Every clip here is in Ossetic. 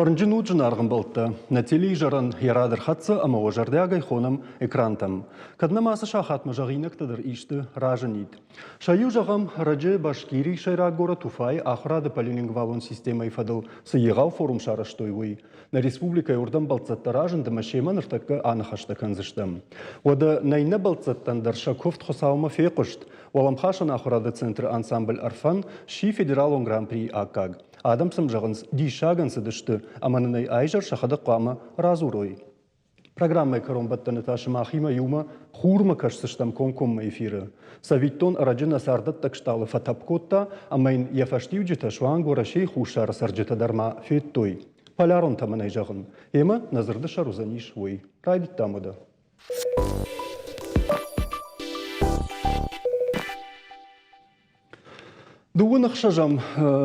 Фӕрнджын ут, зынаргъ ӕмбӕлттӕ! Нӕ телеизӕрӕн йӕ рад ӕрхӕццӕ ӕмӕ уӕ зӕрдиагӕй хонӕм экрантӕм. Кӕд нӕм ацы сахатмӕ зӕгъинӕгтӕ дӕр исты разынид. Сӕ иу зӕгъӕм, ӕрӕджы Башкирийы сӕйраг горӕт Уфайы ахуырады полилингвалон системӕйы фӕдыл цы егъау форум сарӕзтой, уый. Нӕ республикӕйы уырдӕм бӕлццӕттӕ разынд ӕмӕ семӕ ныртӕккӕ аныхӕстӕ кӕндзыстӕм. Уӕдӕ нӕ иннӕ бӕлццӕттӕн дӕр сӕ куывд Хуыцаумӕ фехъуыст. Уӕлӕмхасӕн ахуырады центры ансамбль «Ӕрфӕн» сси федералон гран-прийы аккаг. Адӕм сӕм зӕгъынц, диссагӕн цыдысты ӕмӕ нын ӕй аизӕр сӕхӕдӕг хъуамӕ радзурой. Программӕйы кӕронбӕттӕны та сымахимӕ иумӕ хурмӕ кӕсдзыстӕм комкоммӕ эфиры. Цӕвиттон, ӕрӕджы нӕ царддӕттӕг стъалы фӕтӕпп кодта ӕмӕ йын йӕ фӕстиуджытӕ суанг Уӕрӕсейы хуссары цӕрджытӕ дӕр ма федтой. Поляронтӕ мын ӕй зӕгъын. Емӕ нӕ дзырды сӕр уыдзӕнис уый. Райдыдтам уӕдӕ. Дыууын ӕхсӕзӕм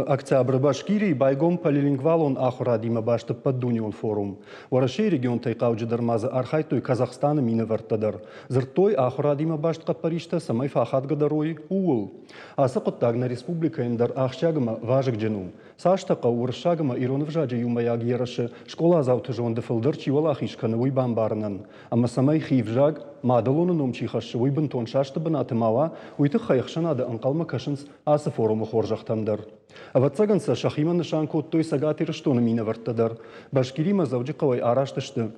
октябры Башкирийы байгом полилингвалон ахуырадимӕ баст ӕппӕтдунеон форум. Уӕрӕсейы регионтӕй хъауджыдӕр ма дзы архайдтой Казахстаны минӕвӕрттӕ дӕр. Дзырдтой, ахуырадимӕ баст хъӕппӕристӕ цӕмӕй фӕахадгӕдӕр уой, ууыл. Ацы хъуыддаг нӕ республикӕйӕн дӕр ахсджиаг ӕмӕ вазыгджын у. Цастӕ хъӕуы уырыссаг ӕмӕ ирон ӕвзаджы иумӕйаг ерысы скъоладзауты зонды фылдӕр чи уӕлахиз кӕны, уый бамбарынӕн. Ӕмӕ цӕмӕй хи взаг, мадӕлоны ном чи хӕссы, уый бынтон састы бынаты ма уа, уый тыххӕй ӕхсӕнады ӕнхъӕлмӕ кӕсынц ацы форумы хорзӕхтӕм дӕр. Ӕвӕццӕгӕн сӕ сӕхимӕ нысан кодтой Цӕгат Ирыстоны минӕвӕрттӕ дӕр. Башкиримӕ Дзӕуджыхъӕуӕй араст сты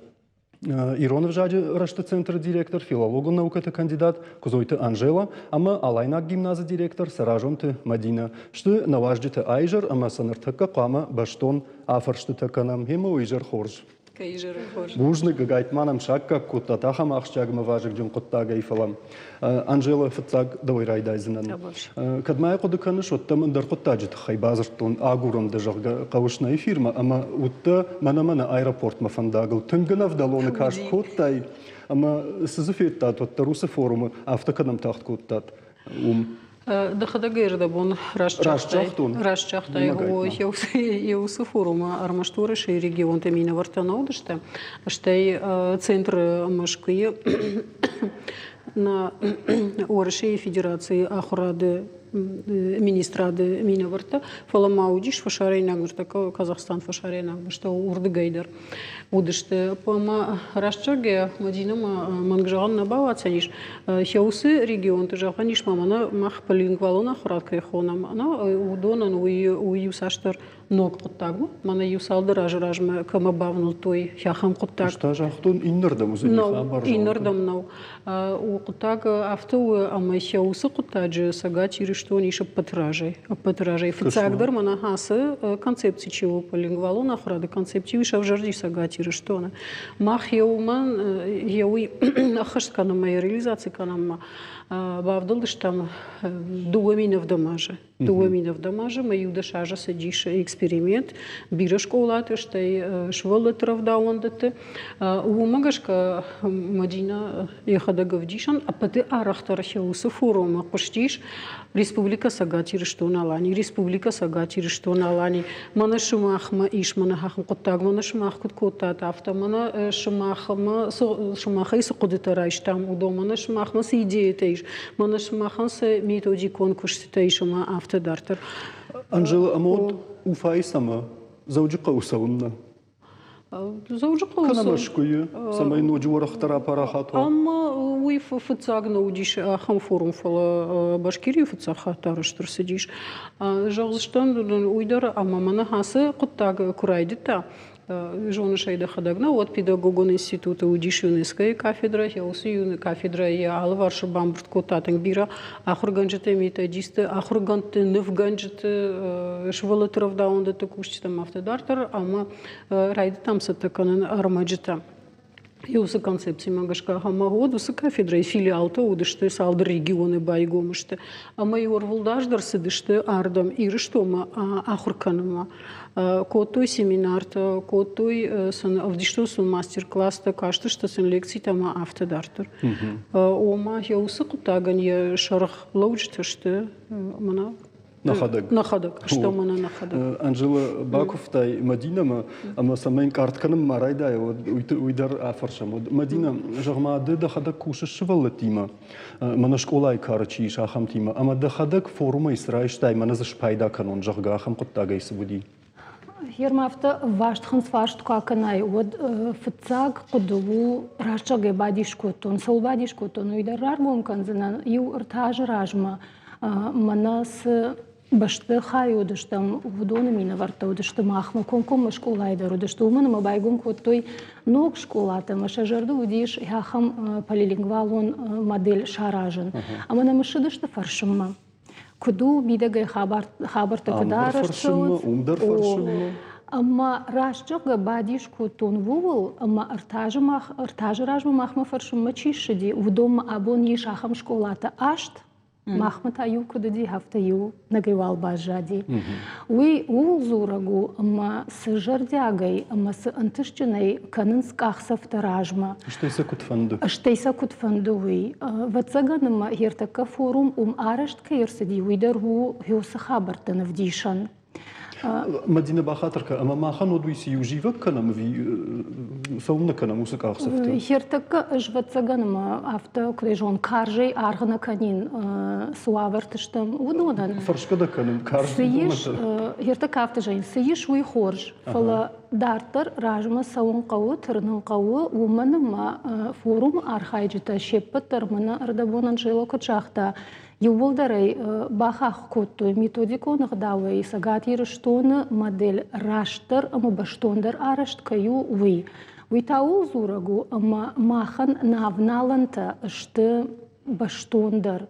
ирон ӕвзаджы рӕзты центры директор, филологон наукӕты кандидат Куыдзойты Анжела ӕмӕ Алайнаг гимназы директор Цӕразонты Мӕдинӕ. Сты нӕ уазджыты аизӕр ӕмӕ сӕ ныртӕккӕ хъуамӕ бӕстон афӕрстытӕ кӕнӕм. Гъемӕ уый изӕр хорз. Бузныг, ӕгайтма нӕм саккаг кодтат ахӕм ахсджиаг ӕмӕ вазыгджын хъуыддагӕй, фӕлӕ Анжела, фыццаг дӕуӕй райдайдзынӕн. Кӕд ма йӕ хъуыды кӕныс, уӕд дӕм ӕндӕр хъуыддаджы тыххӕй бадзырдтон, агурӕм дӕ, зӕгъгӕ, хъӕуыс нӕ эфирмӕ ӕмӕ уыдтӕ мӕнӕ-мӕнӕ аэропортмӕ фӕндагыл. Тынг ӕнӕвдӕлоны каст кодтай ӕмӕ цы дзы федтат, уӕддӕр уыцы форумы афтӕ кӕдӕм тагъд кодтат, уым? Дӕхӕдӕг ӕрдӕбон раст загътай, раст загътай, уыцы форумы ӕрмӕст Уӕрӕсейы регионты минӕвӕрттӕ нӕ уыдысты, стӕй центры Мӕскуыйы нӕ Уӕрӕсейы Федерацийы ахуырады министрады минӕвӕрттӕ, фӕлӕ ма уыдис фӕсарӕйнаг ныртӕккӕ Казахстан фӕсарӕйнаг бӕстӕ уырдыгӕй дӕр уыдысты. Ӕмӕ раст зӕгъгӕйӕ, Мадинӕмӕ мӕнг зӕгъӕн нӕ бауадзӕн ис. Сӕ уыцы регионты зӕгъӕн ис, ма мӕнӕ мах полилингвалон ахуырад кӕй хонӕм, уыдонӕн уый уый иуцасдӕр ног хъуыддаг у. Мӕнӕ иу цалдӕр азы размӕ кӕмӕ бавнӕлдтой ахӕм хъуыддаг. Ӕз та загътон, иннӕрдӕм уыдзӕни хабар. Иннӕрдӕм нӕу. Хъуыддаг афтӕ у, ӕмӕ сӕ уыцы хъуыддаджы Цӕгат Ирыстон ис ӕппӕты разӕй. Ӕппӕты разӕй. Фыццагдӕр мӕнӕ ацы концепци чи у, полилингвалон ахуырады концепци, уый сӕвзӕрди Цӕгат Ирыстоны. Мах йӕ уымӕн, йӕ уый ӕххӕст кӕнынмӕ, йӕ реализаци кӕнынмӕ бавдӕлдыстӕм 2007 азы. 2007 азы мӕ иу-дӕс азы цыдис эксперимент бирӕ скъолаты, стӕй сывӕллӕтты рӕвдауӕндӕтты. Уымӕ гӕсгӕ Мадинӕ йӕхӕдӕг ӕвдисӕн, ӕппӕты арӕхдӕр уыцы форумы хъуыстис Республикӕ Цӕгат Ирыстон-Алани, Республикӕ Цӕгат Ирыстон-Алани. Мӕнӕ сымахмӕ ис мӕнӕ ахӕм хъуыддаг, мӕнӕ сымах куыд кодтат, афтӕ мӕнӕ сымахмӕ сымахӕй цы хъуыдытӕ райстам, уыдон, мӕнӕ сымахмӕ цы идеятӕ ис, мӕнӕ сымахӕн цы методикон куыстытӕ ис ӕмӕ афтӕ дарддӕр. Анжела, ӕмӕ уӕд Уфайы цӕмӕ Дзӕуджыхъӕуы цӕуыннӕ? Дзӕуджыхъӕуы Кӕнӕ Мӕскуыйы, цӕмӕй ноджы уӕрӕхдӕр апарахат уа? Ӕмӕ уый фыццаг нӕ уыдис ахӕм форум, фӕлӕ Башкирийы фыццаг хатт арӕзт ӕрцыдис. Зӕгъдзыстӕм уый дӕр, ӕмӕ мӕнӕ ацы хъуыддаг куы райдыдта, зоныс ӕй дӕхӕдӕг нӕ, уӕд педагогон институты уыдис ЮНЕСКО-йы кафедрӕ, уыцы кафедрӕ йӕ алыварс бамбырд кодта тынг бирӕ ахуыргӕнджыты, методистты, ахуыргӕндты, нывгӕнджыты, сывӕллӕтты рӕвдауӕндӕтты кусджытӕм афтӕ дарддӕр ӕмӕ райдыдтам цӕттӕ кӕнын ӕрмӕджытӕ. Уыцы концепцимӕ гӕсгӕ ӕмӕ уӕд уыцы кафедрӕйы филиалтӕ уыдысты цалдӕр регионы байгом сты ӕмӕ-иу ӕрвылаз дӕр цыдысты ардӕм Ирыстонмӕ ахуыр кӕнынмӕ. Кодтой семинартӕ, кодтой сын, ӕвдистой сын мастер-класстӕ, кастысты сын лекцитӕ ӕмӕ афтӕ дарддӕр. Ома йӕ уыцы хъуыддагӕн йӕ сӕргъ лӕуджытӕ сты мӕнӕ. Нӕхӕдӕг. Нӕхӕдӕг, стӕм мӕнӕ нӕхӕдӕг. Анжела, бакуывтай Мадинӕмӕ, ӕмӕ цӕмӕй ӕнкъард кӕнын ма райдайа, уӕд уый дӕр афӕрсӕм. Уӕд Мадинӕ, зӕгъ-ма, ды дӕхӕдӕг кусыс сывӕллӕттимӕ, мӕнӕ скъолайы кары чи ис, ахӕмтимӕ, ӕмӕ дӕхӕдӕг форумӕй цы райстай, мӕнӕ дзы спайда кӕнон, зӕгъгӕ, ахӕм хъуыддагӕй цы уыди? Ерма афтӕ ӕвваст хынцфарст куы акӕнай, уӕд фыццаг хъуыды у, раст зӕгъгӕ, бадис кодтон. Цӕуыл бадис кодтон, уый дӕр раргом кӕндзынӕн. Иу ӕртӕ азы размӕ мӕнӕ цы бӕстыхайы уыдыстӕм, уыдоны минӕвӕрттӕ уыдысты махмӕ, комкоммӕ скъолайы дӕр уыдысты. Уымӕн ӕмӕ байгом кодтой ног скъолатӕ ӕмӕ сӕ зӕрды уыдис ахӕм полилингвалон модель саразын. Ӕмӕ нӕм ссыдысты фӕрсынмӕ. Куыд у мидӕгӕй хабӕрттӕ куыд арӕзт цӕуынц? Уым дӕр фӕрсынмӕ. Ӕмӕ раст зӕгъгӕ бадис кодтон ууыл, ӕмӕ ӕртӕ азы размӕ махмӕ фӕрсынмӕ чи ссыди, уыдонмӕ абон ис ахӕм скъолатӕ аст, махмӕ та иу куыд уыди, афтӕ иу нӕгӕй уал баззади. Уый ууыл дзурӕг у, ӕмӕ цы зӕрдиагӕй ӕмӕ цы ӕнтыстджынӕй кӕнынц къахдзӕфтӕ размӕ. Стӕй сӕ куыд фӕнды? Стӕй сӕ куыд фӕнды, уый. Ӕвӕццӕгӕн ӕмӕ ӕртӕккӕ форум уым арӕзт кӕй ӕрцыди, уый дӕр у уыцы хабӕрттӕн ӕвдисӕн. Мадинӕ, бахатыр кӕ, ӕмӕ махӕн уӕд уый цы иу зивӕг кӕнӕм ӕви цӕуылнӕ кӕнӕм уыцы къахдзӕфтӕ? Ӕртӕккӕ ӕз ӕвӕццӕгӕн ӕмӕ афтӕ куыд зон, карзӕй аргъ нӕ кӕнин, цы уавӕрты стӕм, уыдонӕн. Фӕрсгӕ дӕ кӕнын, карз цы ис, ӕртӕккӕ афтӕ зӕгъин, цы ис, уый хорз, фӕлӕ дарддӕр размӕ цӕуын хъӕуы, тырнын хъӕуы, уымӕн ӕмӕ форумы архайджытӕ се ппӕт дӕр мӕнӕ ӕрдӕбон Анжела куыд загъта, Иууылдӕр ӕй бахахх кодтой методикон ӕгъдауӕй Цӕгат Ирыстоны модель растдӕр ӕмӕ бӕстондӕр арӕзт кӕй у, уый. Уый та ууыл дзурӕг у, ӕмӕ махӕн нӕ авналӕнтӕ сты бӕстондӕр.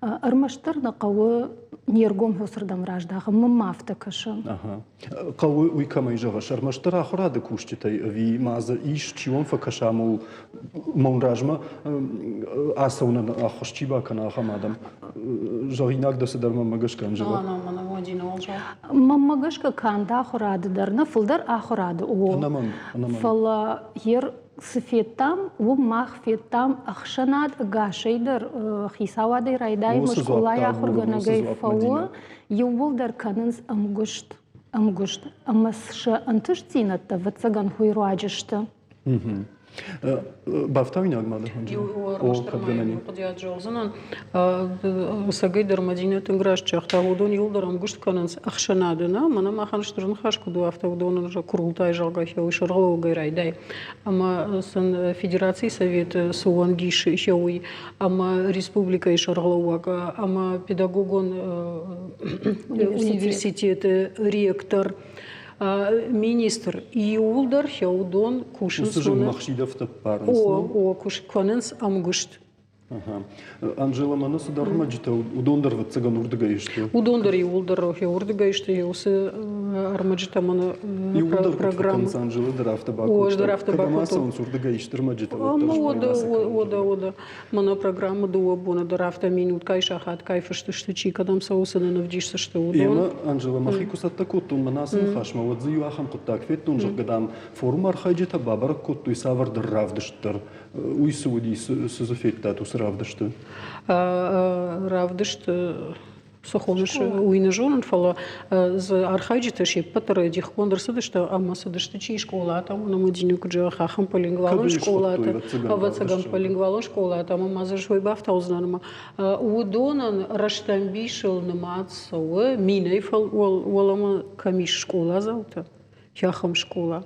Ӕрмӕстдӕр нӕ хъӕуы не ргом уыцырдӕм раздахын, мӕнмӕ афтӕ кӕсы. Хъӕуы уый кӕмӕй зӕгъыс, ӕрмӕстдӕр ахуырады кусджытӕй ӕви ма дзы ис, чи уӕм фӕкӕса мыл мӕн размӕ ацӕуынӕн ӕххуыс чи бакӕна, ахӕм адӕм? Зӕгъинаг дӕ цыдӕр мӕнмӕ гӕсгӕ, Анжела? Мӕнмӕ гӕсгӕ канд ахуырады дӕр нӕ, фылдӕр ахуырады у. Ӕнӕмӕнг, ӕнӕмӕнг. Фӕлӕ ер цы федтам, уым мах федтам ӕхсӕнад ӕгасӕй дӕр хицауадӕй райдайы скъолайы ахуыргӕнӕгӕй фӕуы, иууылдӕр кӕнынц ӕмгуыст, ӕмгуыст ӕмӕ сӕ ӕнтыстдзинӕдтӕ ӕвӕццӕгӕн хуый руаджы сты. Бафтауинаг ма дӕ хъуыдыйад зӕгъдзынӕн. Ӕцӕгӕй дӕр Мадинӕ тынг раст загъта, уыдон иууылдӕр ӕмгуыст кӕнынц ӕхсӕнады, нӕ? Мӕнӕ махӕн стыр ныхас куыд у, афтӕ уыдонӕн куырылтай, зӕгъгӕ, уый сӕргълӕууӕгӕй райдай. Ӕмӕ сын Федерацийы Советы цы уӕнг ис, уый ӕмӕ республикӕйы сӕргълӕууӕг ӕмӕ педагогон университеты ректор, министр иууылдӕр уыдон кусынц. Уыцы зынгмӕхсидӕвтӕ ппарынц. О, о, кӕнынц ӕмгуыст. Анжела, мӕнӕ цыдӕр ӕрмӕджытӕ, уыдон дӕр ӕвӕццӕгӕн уырдыгӕй сты. Уыдон дӕр иууылдӕр уырдыгӕй сты, уыцы ӕрмӕджытӕ мӕнӕ Иууылдӕр программӕ. Анжела дӕр афтӕ бакодта. Ӕз дӕр афтӕ бакодтон. Кӕдӕм ацӕуынц уырдыгӕй исты ӕрмӕджытӕ, уӕддӕр Уӕдӕ, уӕдӕ. Мӕнӕ программӕ дыууӕ боны дӕр афтӕ минутгай, сахатгай фыст сты, чи кӕдӕм цӕуы, цы нын ӕвдисдзысты, уыдон. Ӕмӕ, Анжела, мӕхи куы цӕттӕ кодтон мӕнӕ ацы ныхасмӕ, уӕд дзы иу ахӕм хъуыддаг федтон, зӕгъгӕ, дам, форумы архайджытӕ бабӕрӕг кодтой цавӕрдӕр равдыст дӕр. Уый цы уыди, цы дзы федтат уыцы равдысты? Равдыст цы хоныс, уый нӕ зонын, фӕлӕ дзы архайджытӕ се ппӕт дӕр дихгонд ӕрцыдысты ӕмӕ цыдысты чи скъолатӕм, ӕмӕ дины куыд зӕгъы, ахӕм полингвалон скъолатӕ, ӕвӕццӕгӕн полингвалон скъолатӕ, ӕмӕ ма дзы суй бафтаудзынӕн ӕмӕ уыдонӕн рӕстӕмбисыл нымад цӕуы минӕй уӕлӕмӕ кӕм ис скъоладзаутӕ, ахӕм скъола.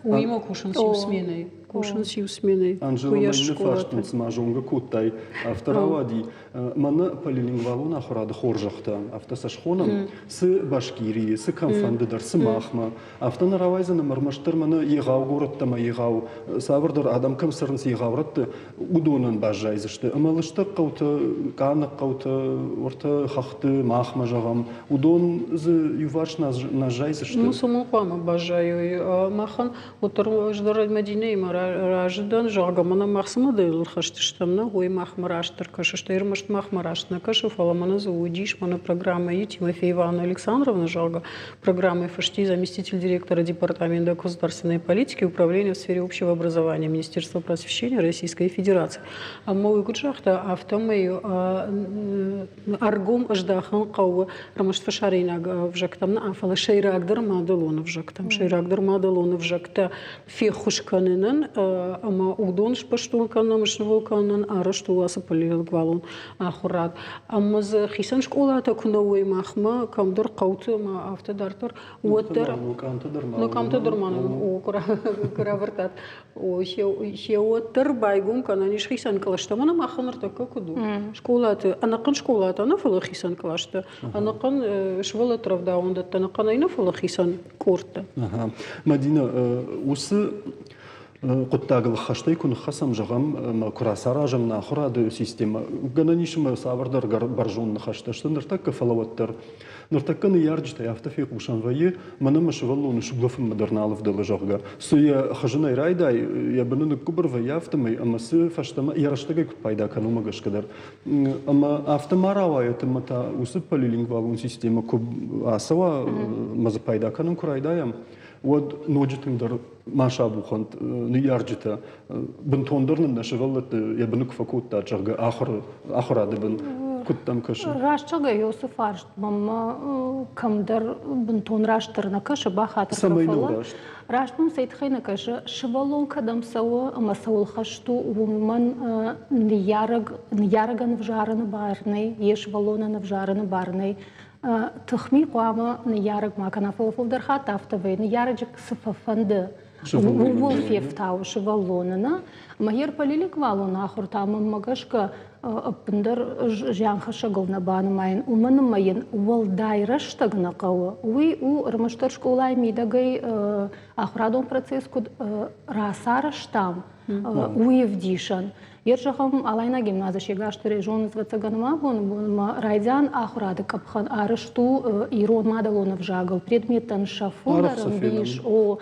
Уыимӕ кусынц иу сменӕйы. Кусынц иу сменӕйы. Анжела, мӕ фарстыл цыма зонгӕ кодтай, афтӕ рауади. Мӕнӕ полилингвалон ахуырады хорзӕхтӕ, афтӕ сӕ схонӕм, цы Башкирийы, цы кӕмфӕнды дӕр, цы махмӕ. Афтӕ нӕ рауайдзӕн ӕмӕ ӕрмӕстдӕр мӕнӕ егъау горӕттӕ ӕмӕ егъау цавӕрдӕр адӕм кӕм цӕрынц егъау рӕтты, уыдонӕн баззайдзысты. Ӕмӕ лыстӕг хъӕутӕ, къаннӕг хъӕутӕ, уӕртӕ хӕхты, махмӕ зӕгъӕм, уыдон дзы иуварс нӕ зайдзысты. Ну, цӕмӕн хъуамӕ баззайой? Махӕн уӕддӕр ӕз дӕр Мӕдинӕимӕ. разы дӕн, зӕгъгӕ, мӕнӕ мах цы моделыл хӕст стӕм, нӕ, уый махмӕ растдӕр кӕсы, стӕй ӕрмӕст махмӕ раст нӕ кӕсы, фӕлӕ мӕнӕ дзы уыдис мӕнӕ программӕйы Тимофеева Анна Александровна, зӕгъгӕ, программӕйы фысти заместитель директора департамента государственной политики управления в сфере общего образования Министерства просвещения Российской Федерации. Ӕмӕ уый куыд загъта, афтӕмӕй ӕргом ӕздахын хъӕуы ӕрмӕст фӕсарӕйнаг ӕвзӕгтӕм нӕ, фӕлӕ сӕйрагдӕр мадӕлон ӕвзӕгтӕм. Сӕйрагдӕр мадӕлон ӕвзӕгтӕ феххуыс кӕнынӕн ӕмӕ уыдон сбӕстон кӕнын ӕмӕ снывыл кӕнынӕн арӕзт у ацы полилингвалон ахуырад. Ӕмӕ дзы хицӕн скъолатӕ куы нӕ уой махмӕ, кӕмдӕр хъӕуты ӕмӕ афтӕ дарддӕр, уӕддӕр къамтӕ дӕр ма куы равӕрдтат. Уӕддӕр байгом кӕнӕн ис хицӕн кълӕстӕ. Мӕнӕ махӕн ныртӕккӕ куыд у? Скъолаты, ӕнӕхъӕн скъолатӕ нӕ, фӕлӕ хицӕн кълӕстӕ, ӕнӕхъӕн сывӕллӕтты рӕвдауӕндӕттӕ ӕнӕхъӕнӕй нӕ, фӕлӕ хицӕн къордтӕ. Мадина, уыцы хъуыддагыл хӕстӕй куы ныххӕцӕм, зӕгъӕм, ӕмӕ куы рацаразӕм нӕ ахуырады системӕ, гӕнӕн ис ӕмӕ цавӕрдӕр бӕрзонд ныхӕстӕ сты ныртӕккӕ, фӕлӕ уӕддӕр Ныртӕккӕ ныййарджытӕй афтӕ фехъусӕн вӕййы, мӕнӕ мӕ сывӕллоны сулӕфынмӕ дӕр нал ӕвдӕлы, зӕгъгӕ. Цы йӕ хызынӕй райдай, йӕ быны ныггуыбыр вӕййы афтӕмӕй, ӕмӕ цы фӕстӕмӕ йӕ рӕстӕгӕй куыд пайда кӕны, уымӕ гӕсгӕ дӕр. Ӕмӕ афтӕ ма рауайӕт, ӕмӕ та уыцы полилингвалон системӕ куы ацӕуа, ӕмӕ дзы пайда кӕнын куы райдайӕм, уӕд ноджы тынгдӕр ма сабухӕнт ныййарджытӕ. Бынтондӕр нын нӕ сывӕллӕтты йӕ быны куы фӕкодтат, зӕгъгӕ, ахуырады бын. Куыд дӕм кӕсы? Раст зӕгъгӕ, уыцы фарст мӕнмӕ кӕмдӕр бынтон растдӕр нӕ кӕсы, бахатыр Цӕмӕй нӕу раст? Раст мӕм цӕй тыххӕй нӕ кӕсы, сывӕллон кӕдӕм цӕуы ӕмӕ цӕуыл хӕст у, уымӕн ныййарӕг, ныййарӕгӕн ӕвзарыны бар нӕй, йе сывӕллонӕн ӕвзарыны бар нӕй. Тыхми хъуамӕ ныййарӕг ма кӕна, фӕлӕ фылдӕр хатт афтӕ вӕййы, ныййарӕджы цы фӕфӕнды, ууыл фефтауы сывӕллоны, нӕ? Ӕмӕ йе рполиликвалон ахуыр та мӕнмӕ гӕсгӕ ӕппындӕр зианхӕссӕгыл нӕ банымайын, уымӕн ӕмӕ йын уӕлдай рӕстӕг нӕ хъӕуы. Уый у ӕрмӕстдӕр скъолайы мидӕгӕй ахуырадон процесс куыд рацарӕзтам, уый ӕвдисӕн. Йе зӕгъӕм, Алайнаг гимназы сегасдӕр зонынц, ӕвӕццӕгӕн ма абоны бонмӕ райдиан ахуырады къӕпхӕн арӕзт у ирон мадӕлон ӕвзагыл. Предметтӕн сӕ фылдӕр ӕмбис о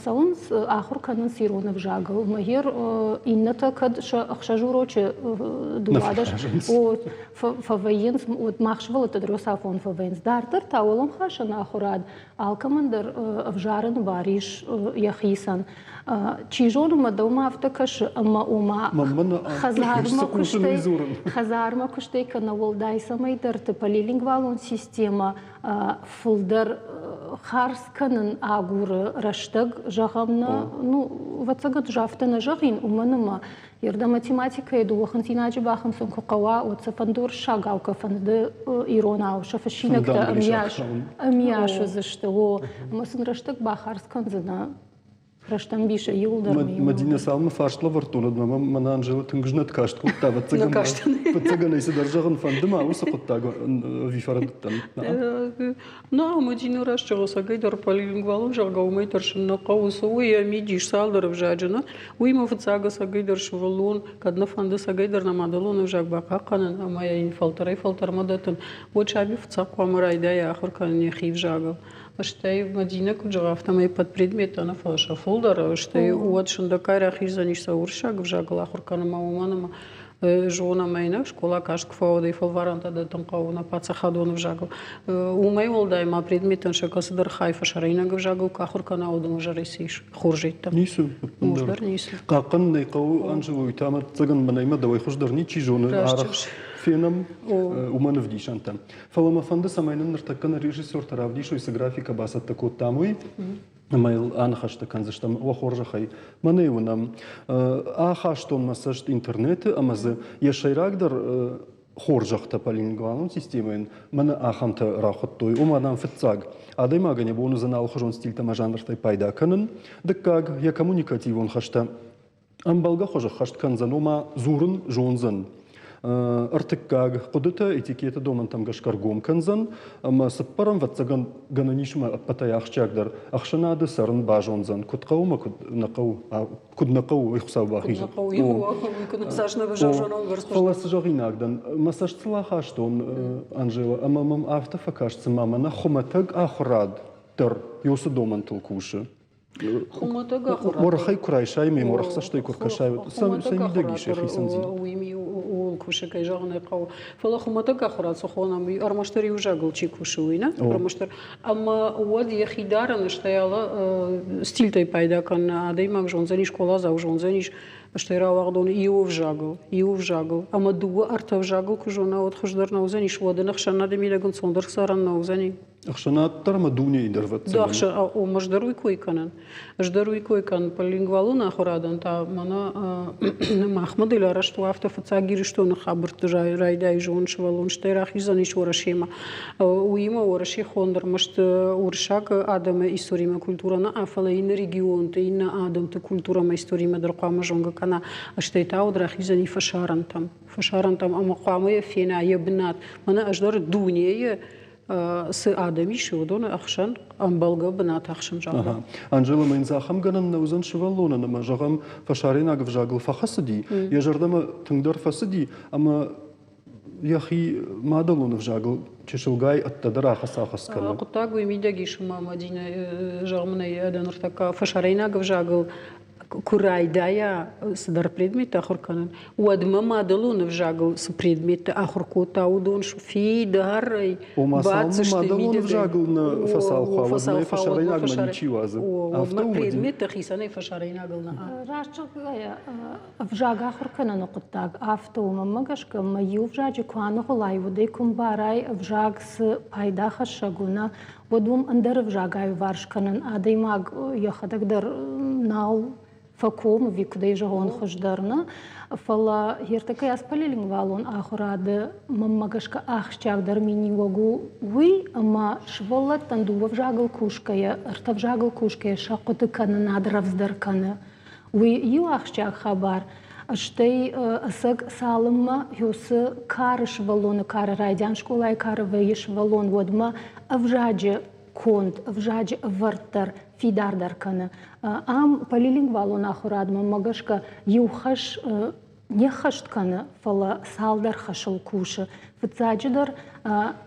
цӕуынц, ахуыр кӕнынц ирон ӕвзагыл. Мӕгер иннӕтӕ кӕд сӕ ӕхсӕз урочы 12 о фӕвӕййынц, уӕд мах сывӕллӕттӕ дӕр уыцы фӕвӕййынц. Дарддӕр та уӕлӕмхасӕн ахуырад алкӕмӕн дӕр ӕвзарыны бар ис йӕхицӕн. Чи зоны, мӕ дӕумӕ афтӕ кӕсы, ӕмӕ ома хӕдзармӕ куыстӕй, хӕдзармӕ куыстӕй кӕнӕ уӕлдай цӕмӕйдӕрты полилингвалон системӕ фылдӕр хардз кӕнын агуры рӕстӕг, зӕгъӕм, нӕ, ну, ӕвӕццӕгӕн, афтӕ нӕ зӕгъин, уымӕн ӕмӕ Ердӕ математикӕйы дыууӕ хынцинаджы бахынцын куы хъӕуа, уӕд сӕ фӕнды уырыссагау, кӕ фӕнды иронау, сӕ фыссинӕгтӕ ӕмиас, ӕмиас уыдзысты. О, ӕмӕ сын рӕстӕг бахардз кӕндзынӕ рӕстӕмбисы иуылдӕр. Мадинӕ цалынмӕ фарст лӕвӕрдтон, уӕдмӕ мӕм мӕнӕ Анжела тынг знӕт каст кодта, ӕвӕццӕгӕн ӕй цыдӕр зӕгъын фӕнды ма уыцы хъуыддаг ӕви фӕрӕдыдтӕн. Нӕ, Мадинӕ раст зӕгъы, цӕгӕйдӕр полилингвалон, зӕгъгӕ, уымӕй тӕрсын нӕ хъӕуы. Цы у йӕ мидис цалдӕр ӕвзаджы, нӕ? Уыимӕ фыццаг ӕцӕгӕйдӕр сывӕллон, кӕд нӕ фӕнды цӕгӕйдӕр нӕ мадӕлон ӕвзаг бахъахъхъӕнын ӕмӕ йын фӕлтӕрӕй-фӕлтӕрмӕ дӕттын, уӕд саби фыццаг хъуамӕ райдайа ахуыр кӕнын йӕхи ӕвзагыл. Стӕй Мадинӕ куыд зӕгъы, афтӕмӕй ӕппӕт предметтӕ нӕ, фӕлӕ сӕ фылдӕр, стӕй уӕд сындӕггай рахиздзӕнис сӕ уырыссаг ӕвзагыл ахуыр кӕнынмӕ, уымӕн ӕмӕ зонӕм ӕй, нӕ скъола каст куы фӕуӕд, фӕлварӕнтӕ дӕттын хъӕуы нӕ паддзахадон ӕвзагыл. Уымӕй уӕлдай ма предметтӕн сӕ кӕцыдӕр хай фӕсарӕйнаг ӕвзагыл куы ахуыр кӕна, уыдон ӕвзӕрӕй цы ис хорзӕйттӕ? Ницы. Хуыздӕр ницы. Хъахъхъӕнын ӕй хъӕуы, Анжела, уый та ӕвӕццӕгӕн мӕнӕй ма дӕуӕй хуыздӕр ничи зоны, арӕх фенӕм уымӕн ӕвдисӕнтӕ. Фӕлӕ мӕ фӕнды, цӕмӕй нын ныртӕккӕ нӕ режиссертӕ равдисой, цы графикӕ бацӕттӕ кодтам, уый. Ӕмӕ йыл аныхӕстӕ кӕндзыстӕм уӕ хорзӕхӕй. Мӕнӕй уынӕм. Ахастон мӕ цӕст интернеты ӕмӕ дзы йӕ сӕйрагдӕр хорзӕхтӕ полилингвалон системӕйӕн мӕнӕ ахӕмтӕ рахуыдтой. Ома, дам, фыццаг, адӕймагӕн йӕ бон уыдзӕн алыхуызон стильтӕ ӕмӕ жанртӕй пайда кӕнын. Дыккаг, йӕ коммуникативон хӕстӕ ӕмбӕлгӕ хуызы ххӕст кӕндзӕн, ома дзурын зондзӕн. Ӕртыккаг, хъуыдытӕ этикеты домӕнтӕм гӕсгӕ ргом кӕндзӕн, ӕмӕ цыппӕрӕм, ӕвӕццӕгӕн, гӕнӕн ис ӕмӕ ӕппӕтӕй ахсджиагдӕр ӕхсӕнады цӕрын базондзӕн, куыд хъӕуы ӕмӕ куыд нӕ хъӕуы, куыд нӕ хъӕуы, уый Хуыцау бахизӕд. Фӕлӕ цы зӕгъинаг дӕн, мӕ цӕст сыл ахастон, Анжела, ӕмӕ мӕм афтӕ фӕкаст, цыма мӕнӕ хуымӕтӕг ахуырад дӕр уыцы домӕнтыл кусы. Хуымӕтӕг ахуырад. Уӕрӕхӕй куы райсай ме уӕрӕхдзӕстӕй куы ркӕсай, сӕ мидӕг ис йӕ хицӕндзинад. Уый ууыл кусы, кӕй зӕгъын ӕй хъӕуы. Фӕлӕ хуымӕтӕг ахуырад цы хонӕм, уый ӕрмӕстдӕр иу взагыл чи кусы, уый нӕ? Ӕрмӕстдӕр. Ӕмӕ уӕд йӕхи дарӕн, стӕй алы стильтӕй пайда кӕны адӕймаг зондзӕнис, скъоладзау зондзӕнис, стӕй рауагъдон иу ӕвзагыл, иу ӕвзагыл. Ӕмӕ дыууӕ, ӕртӕ ӕвзагыл куы зона, уӕд хуыздӕр нӕ уыдзӕнис, уӕд ын ӕхсӕнады мидӕг ӕнцондӕр цӕрӕн нӕ уыдзӕни. Ӕхсӕнад дӕр ӕмӕ дунейы дӕр ӕвӕццӕгӕн. Ӕз дӕр уый кой кӕнын. Ӕз дӕр уый кой кӕнын. Полилингвалон ахуырадӕн та мӕнӕ мах модель арӕзт у афтӕ фыццаг Ирыстоны хабӕртты райдайы зон сывӕллон, стӕй рахиздзӕнис Уӕрӕсемӕ. Уыимӕ Уӕрӕсе хонд ӕрмӕст уырыссаг адӕмы историмӕ, культурӕ нӕ, фӕлӕ иннӕ регионты, иннӕ адӕмты культурӕмӕ, историмӕ дӕр хъуамӕ зонгӕ кӕна. Стӕй та уӕд рахиздзӕни фӕсарӕнтӕм. Фӕсарӕнтӕм ӕмӕ хъуамӕ йӕ фена йӕ бынат. Мӕнӕ ӕз дӕр дунейы цы адӕм ис, уыдоны ӕхсӕн ӕмбӕлгӕ бынат ахсын, зӕгъгӕ. Анжела, мӕ йын ахӕм гӕнӕн нӕ уыдзӕн сывӕллонӕн ӕмӕ, зӕгъӕм, фӕсарӕйнаг ӕвзагыл фӕхӕцыди, йӕ зӕрдӕмӕ тынгдӕр фӕцыди ӕмӕ йӕхи мадӕлон ӕвзагыл чысылгай ӕддӕдӕр ахӕц-ахӕц кӕны. Хъуыддаг уый мидӕг ис, ӕмӕ Мадинӕ, зӕгъ мын ӕй, дӕ ныртӕккӕ фӕсарӕйнаг ӕвзагыл куы райдайа цыдӕр предметтӕ ахуыр кӕнын, уӕдмӕ мадӕлон ӕвзагыл цы предметтӕ ахуыр кодта, уыдон фидарӕй Ома цалынмӕ мадӕлон ӕвзагыл нӕ фӕцалх уа, уӕдмӕ фӕсарӕйнагмӕ ничи уадзы. Афтӕ предметтӕ хицӕнӕй фӕсарӕйнагыл нӕ. Раст зӕгъгӕйӕ, ӕвзаг ахуыр кӕныны хъуыддаг афтӕ у, мӕнмӕ гӕсгӕ, мӕ иу ӕвзаджы куы аныгъуылай, уӕд ӕй куы мбарай, ӕвзаг цы пайда хӕссӕг у, нӕ, уӕд уым ӕндӕр ӕвзаг аиуварс кӕнын адӕймаг йӕхӕдӕг дӕр нал фӕкомы, ӕви куыдӕй зӕгъон хуыздӕр, нӕ? Фӕлӕ ӕртӕккӕ ацы полилингвалон ахуырады мӕнмӕ гӕсгӕ ахсджиагдӕр миниуӕг у уый, ӕмӕ сывӕллӕттӕн дыууӕ взагыл кусгӕйӕ, ӕртӕ взагыл кусгӕйӕ сӕ хъуыды кӕнынад рӕвдздӕр кӕны. Уый иу ахсджиаг хабар. Стӕй ӕцӕг цалынмӕ уыцы кары сывӕллоны кары райдиан скъолайы кары вӕййы сывӕллон, уӕдмӕ ӕвзаджы конд, ӕвзаджы ӕвӕрд дӕр фидардӕр кӕны. Ам полилингвалон ахуырадмӕ мӕ гӕсгӕ иу хӕс не ххӕст кӕны, фӕлӕ цалдӕр хӕсыл кусы. Фыццаджыдӕр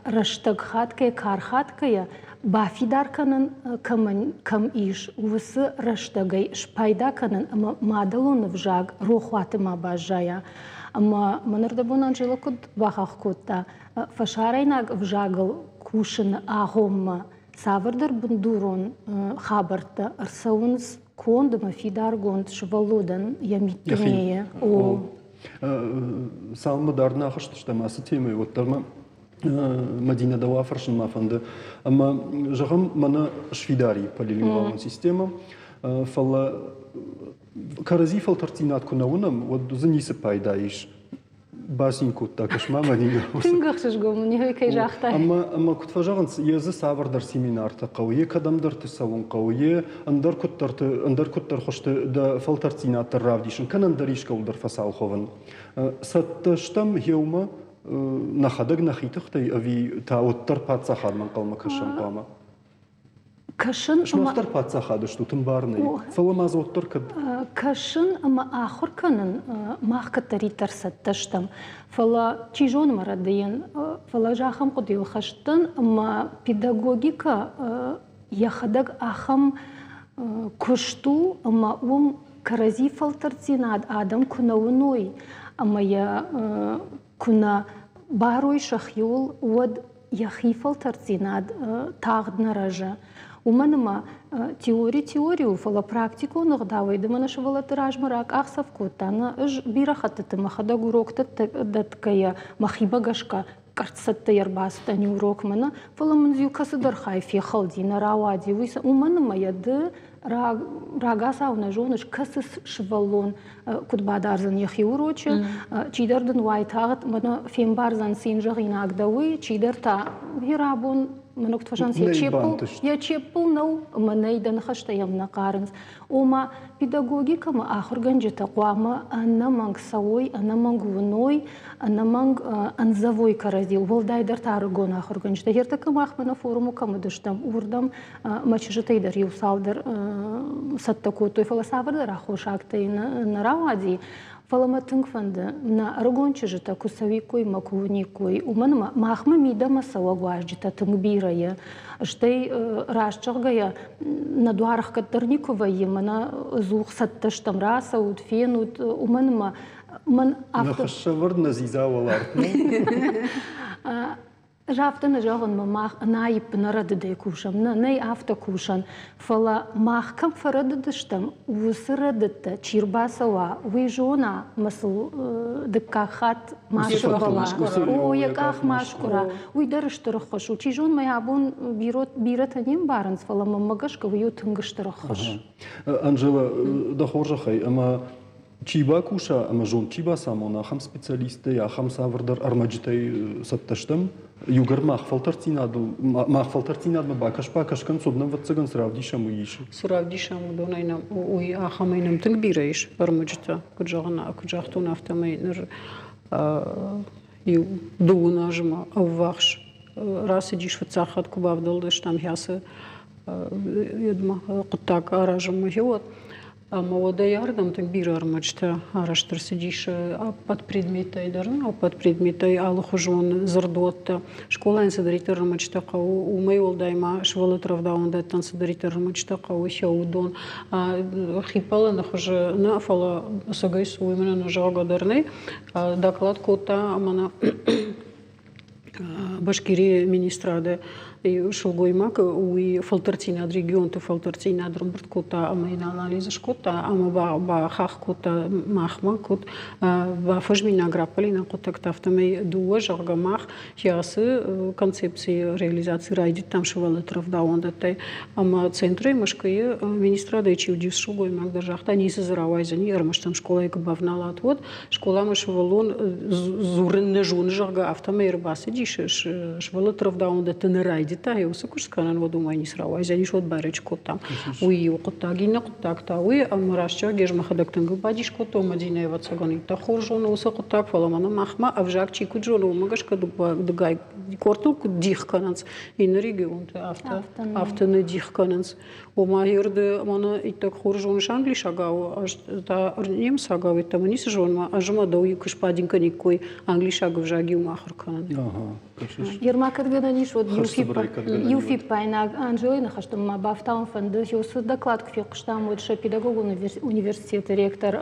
рӕстӕг хатгай, кар хатгайӕ бафидар кӕнын кӕмӕн кӕм ис, уыцы рӕстӕгӕй спайда кӕнын ӕмӕ мадӕлон ӕвзаг рохуаты ма баззайа. Ӕмӕ мӕнырдӕбон Анжела куыд бахахх кодта, фӕсарӕйнаг ӕвзагыл кусыны агъоммӕ цавӕрдӕр бындурон хабӕрттӕ ӕрцӕуынц конд ӕмӕ фидаргонд сывӕллонӕн йӕ миддунейы. О. Цалынмӕ дард нӕ ахызтыстӕм ацы темӕйы, уӕддӕр мӕ Мадинӕ дӕу афӕрсын ма фӕнды. Ӕмӕ, зӕгъӕм, мӕнӕ сфидар и полилингвалон системӕ, фӕлӕ кӕрӕдзи фӕлтӕрддзинад куы нӕ уынӕм, уӕд дзы ницы пайда ис. Бацин кодта, кӕс-ма Мадинӕ. Тынг ӕхсызгон мын уый кӕй загътай. Ӕмӕ, ӕмӕ куыд фӕзӕгъынц, йе дзы цавӕрдӕр семинартӕ хъӕуы, йе кӕдӕмдӕрты цӕуын хъӕуы, йе ӕндӕр куыддӕрты, ӕндӕр куыддӕр хуызты дӕ фӕлтӕрддзинад дӕр равдисын, кӕнӕ ӕндӕр искӕуыл дӕр фӕцалх уӕвын. Цӕттӕ стӕм еумӕ нӕхӕдӕг нӕхи тыхтӕй ӕви та уӕддӕр паддзахадмӕ ӕнхъӕлмӕ кӕсӕм хъуамӕ? Кӕсын Сымах дӕр паддзахады стут, ӕмбарын ӕй. Фӕлӕ ма дзы уӕддӕр кӕд... Кӕсын ӕмӕ ахуыр кӕнын мах кӕддӕриддӕр цӕттӕ стӕм. Фӕлӕ, чи зоны мӕ рӕдыйын, фӕлӕ ӕз ахӕм хъуыдыйыл хӕст дӕн, ӕмӕ педагогикӕ йӕхӕдӕг ахӕм куыст у, ӕмӕ уым кӕрӕдзи фӕлтӕрддзинад адӕм куы нӕ уыной ӕмӕ йӕ куы нӕ барой сӕхиуыл, уӕд йӕхи фӕлтӕрддзинад тагъд нӕ рӕзы. Уымӕн ӕмӕ теори теори у, фӕлӕ практикон ӕгъдауӕй ды мӕнӕ сывӕллӕтты размӕ ракъахдзӕф кодта. Нӕ, ӕз бирӕ хӕттыты мӕхӕдӕг уроктӕ дӕтгӕйӕ мӕхимӕ гӕсгӕ къӕрццӕттӕй ӕрбацыдтӕн урокмӕ, нӕ, фӕлӕ мын иу кӕцыдӕр хай фехӕлди, нӕ рауади. Уый уымӕн ӕмӕ йӕ ды рагацау нӕ зоныс, кӕцы сывӕллон куыд бадардзӕн йӕхи урочы, чидӕр дын уайтагъд мӕнӕ фембардзӕн цин зӕгъинаг дӕ уый, чидӕр та йӕ рабон мӕнӕ куыд фӕзӕгъынц, йӕ чеппыл нӕу ӕмӕ нӕй дӕ ныхӕстӕ йӕм нӕ хъарынц. Ома педагогикӕмӕ ахуыргӕнджытӕ хъуамӕ ӕнӕмӕнг цӕуой, ӕнӕмӕнг уыной, ӕнӕмӕнг ӕндзӕвой кӕрӕдзийыл, уӕлдайдӕр та ӕрыгон ахуыргӕнджытӕ. Ӕртӕккӕ мах мӕнӕ форумы кӕм уыдыстӕм, уырдӕм мӕ чызджытӕй дӕр иу цалдӕр цӕттӕ кодтой, фӕлӕ цавӕрдӕр аххосӕгтӕй нӕ рауади. Фӕлӕ мӕ тынг фӕнды, нӕ ӕрыгон чызджытӕ куы цӕуиккой мӕ куы уыниккой, уымӕн ӕмӕ махмӕ мидӕмӕ цӕуӕг уазджытӕ тынг бирӕ и. Стӕй, раст зӕгъгӕйӕ, нӕ дуар ӕхгӕд дӕр никуы вӕййы, мӕнӕ ӕдзух цӕттӕ стӕм, рацӕут, фенут, уымӕн ӕмӕ мӕн афтӕ... Нӕ хӕссӕвӕрд нӕ дзидза уӕларт, Ӕз афтӕ нӕ зӕгъын, мӕ мах ӕнаипп нӕ рӕдыдӕй кусӕм. Нӕ, нӕй афтӕ кусӕн. Фӕлӕ мах кӕм фӕрӕдыдыстӕм, уыцы рӕдыдтӕ чи рбацӕуа, уый зона, мӕ сыл дыккаг хатт ма сӕмбӕла. О, йӕ къах ма скъуыра. Уый дӕр стыр ӕххуыс у. Чи зоны, мӕ абон бирӕтӕ не мбарынц, фӕлӕ мӕнмӕ гӕсгӕ уый у тынг стыр ӕххуыс. Анжела, дӕ хорзӕхӕй, ӕмӕ чи бакуса ӕмӕ зонд чи бацамона, ахӕм специалисттӕй, ахӕм цавӕрдӕр ӕрмӕджытӕй цӕттӕ стӕм. Иугӕр мах фӕлтӕрддзинадыл, мах фӕлтӕрддзинадмӕ бакӕс-бакӕс кӕн, уӕд нӕм, ӕвӕццӕгӕн, цы равдисӕм, уый ис. Цы равдисӕм, уыдонӕй нӕм уый ахӕмӕй нӕм тынг бирӕ ис ӕрмӕджытӕ. Куыд зӕгъын, куыд загътон, афтӕмӕй ныр иу дыууын азмӕ ӕввахс рацыдис фыццаг хатт куы бавдӕлдыстӕм хӕцы хъуыддаг аразынмӕ, гъеуӕд. Ӕмӕ уӕдӕй ардӕм тынг бирӕ ӕрмӕджытӕ арӕзт ӕрцыдис ӕппӕт предметтӕй дӕр, ӕппӕт предметтӕй алыхуызон дзырдуӕттӕ. Скъолайӕн цыдӕриддӕр ӕрмӕджытӕ хъӕуы, уымӕй уӕлдай ма сывӕллӕтты рӕвдауӕндӕттӕн цыдӕриддӕр ӕрмӕджытӕ хъӕуы, сӕ уыдон хиппӕлӕны хуызы нӕ, фӕлӕ ӕцӕгӕй цы уый мӕнӕн зӕгъгӕ дӕр нӕй. Доклад кодта мӕнӕ Башкирийы министрады сылгоймаг уый фӕлтӕрддзинад, регионты фӕлтӕрддзинад ӕрӕмбырд кодта ӕмӕ йын анализ скодта ӕмӕ бахахх кодта махмӕ, куыд бафӕзминаг раппӕлинаг хъуыддӕгтӕ, афтӕмӕй дыууӕ, зӕгъгӕ, мах ацы концепцийы реализаци райдыдтам сывӕллӕтты рӕвдауӕндӕттӕй. Ӕмӕ центрӕй Мӕскуыйы министрадӕй чи уыдис сылгоймаг дӕр загъта, ницы дзы рауайдзӕни, ӕрмӕст ӕм скъолайы куы бавналат, уӕд. Скъоламӕ сывӕллон дзурын нӕ зоны, зӕгъгӕ, афтӕмӕй ӕрбацыдис, сывӕллӕтты рӕвдауӕндӕтты нӕ райдыдта, уыцы куыст кӕнын, уӕд уымӕй ницы рауайдзӕнис, уӕд байрӕджы кодтам. Уый иу хъуыддаг, иннӕ хъуыддаг та уый, ӕмӕ растдӕр ӕз мӕхӕдӕг тынг бадис кодтон, Мадинӕ, ӕвӕццӕгӕн, иттӕг хорз зоны уыцы хъуыддаг, фӕлӕ мӕнӕ махмӕ ӕвзаг чи куыд зоны, уымӕ гӕсгӕ дыгай къордтыл куыд дих кӕнынц, иннӕ регионты афтӕ, афтӕ нӕ дих кӕнынц. Ома ерды мӕнӕ иттӕг хорз зоныс англисагау, ӕз та немыцагау йеддӕмӕ ницы зонын, ӕз ӕмӕ дӕу куы сбадин кӕниккой англисаг ӕвзаг иумӕ ахуыр кӕнын. Ерма кӕд гӕнӕн ис, уӕд иу фиппаинаг Анжелойы ныхӕстӕм ма бафтауын фӕнды. Уыцы доклад куы фехъуыстам, уӕд сӕ педагогон университеты ректор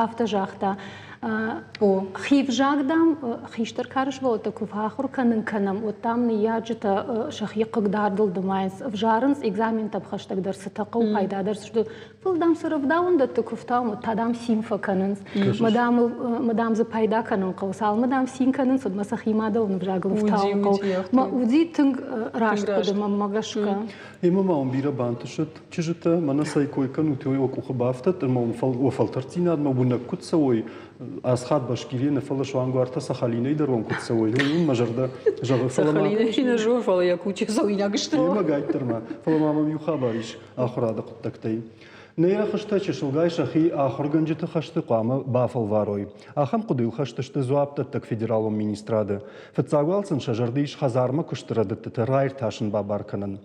афтӕ загъта, Хи взаг, дам, хистӕр кары сывӕллӕттӕ куы фӕахуыр кӕнын кӕнӕм, уӕд, дам, ныййарджытӕ сӕхи хъыгдардыл нымайынц, ӕвзарынц экзаментӕм хӕстӕгдӕр цытӕ хъӕуы, пайдадӕр цы сты. Фӕлӕ, дам, цы рӕвдауӕндӕтты куы фтауӕм, уӕд та, дам, цин фӕкӕнынц. Мӕ, дам, дзы пайда кӕнын хъӕуы. Цалынмӕ, дам, цин кӕнынц, уӕдмӕ сӕхи мадӕлон ӕвзагыл ӕфтауын хъӕуы. Мӕ уыди тынг раст хъуыды мӕнмӕ гӕсгӕ. Ӕмӕ ма уын бирӕ бантысыд чызджытӕ, мӕнӕ цӕй кой кӕнут, уый уӕ къухы бафтӕд ӕмӕ уӕ фӕлтӕрддзинадмӕ уынӕг куыд цӕуой, асхат Башкирийӕ нӕ, фӕлӕ суанг уартӕ Сахалинӕй дӕр уӕм куыд цӕуой, уый уын мӕ зӕрдӕ зӕгъы. Фӕлӕ Сахалинӕй нӕ зоны, фӕлӕ Якутия цӕуинаг сты. Емӕ гайддӕр ма, фӕлӕ ма мӕм иу хабар ис ахуырады хъуыддӕгтӕй. Нӕ рӕхыстӕ чысылгай сӕхи ахуыргӕнджыты хӕсты хъуамӕ бафӕлварой. Ахӕм хъуыдыйыл хӕст сты дзуапдӕттӕг федералон министрады. Фыццаг уал сын сӕ зӕрды ис хӕдзармӕ куысты рӕдыдтытӕ раиртасын бабар кӕнын.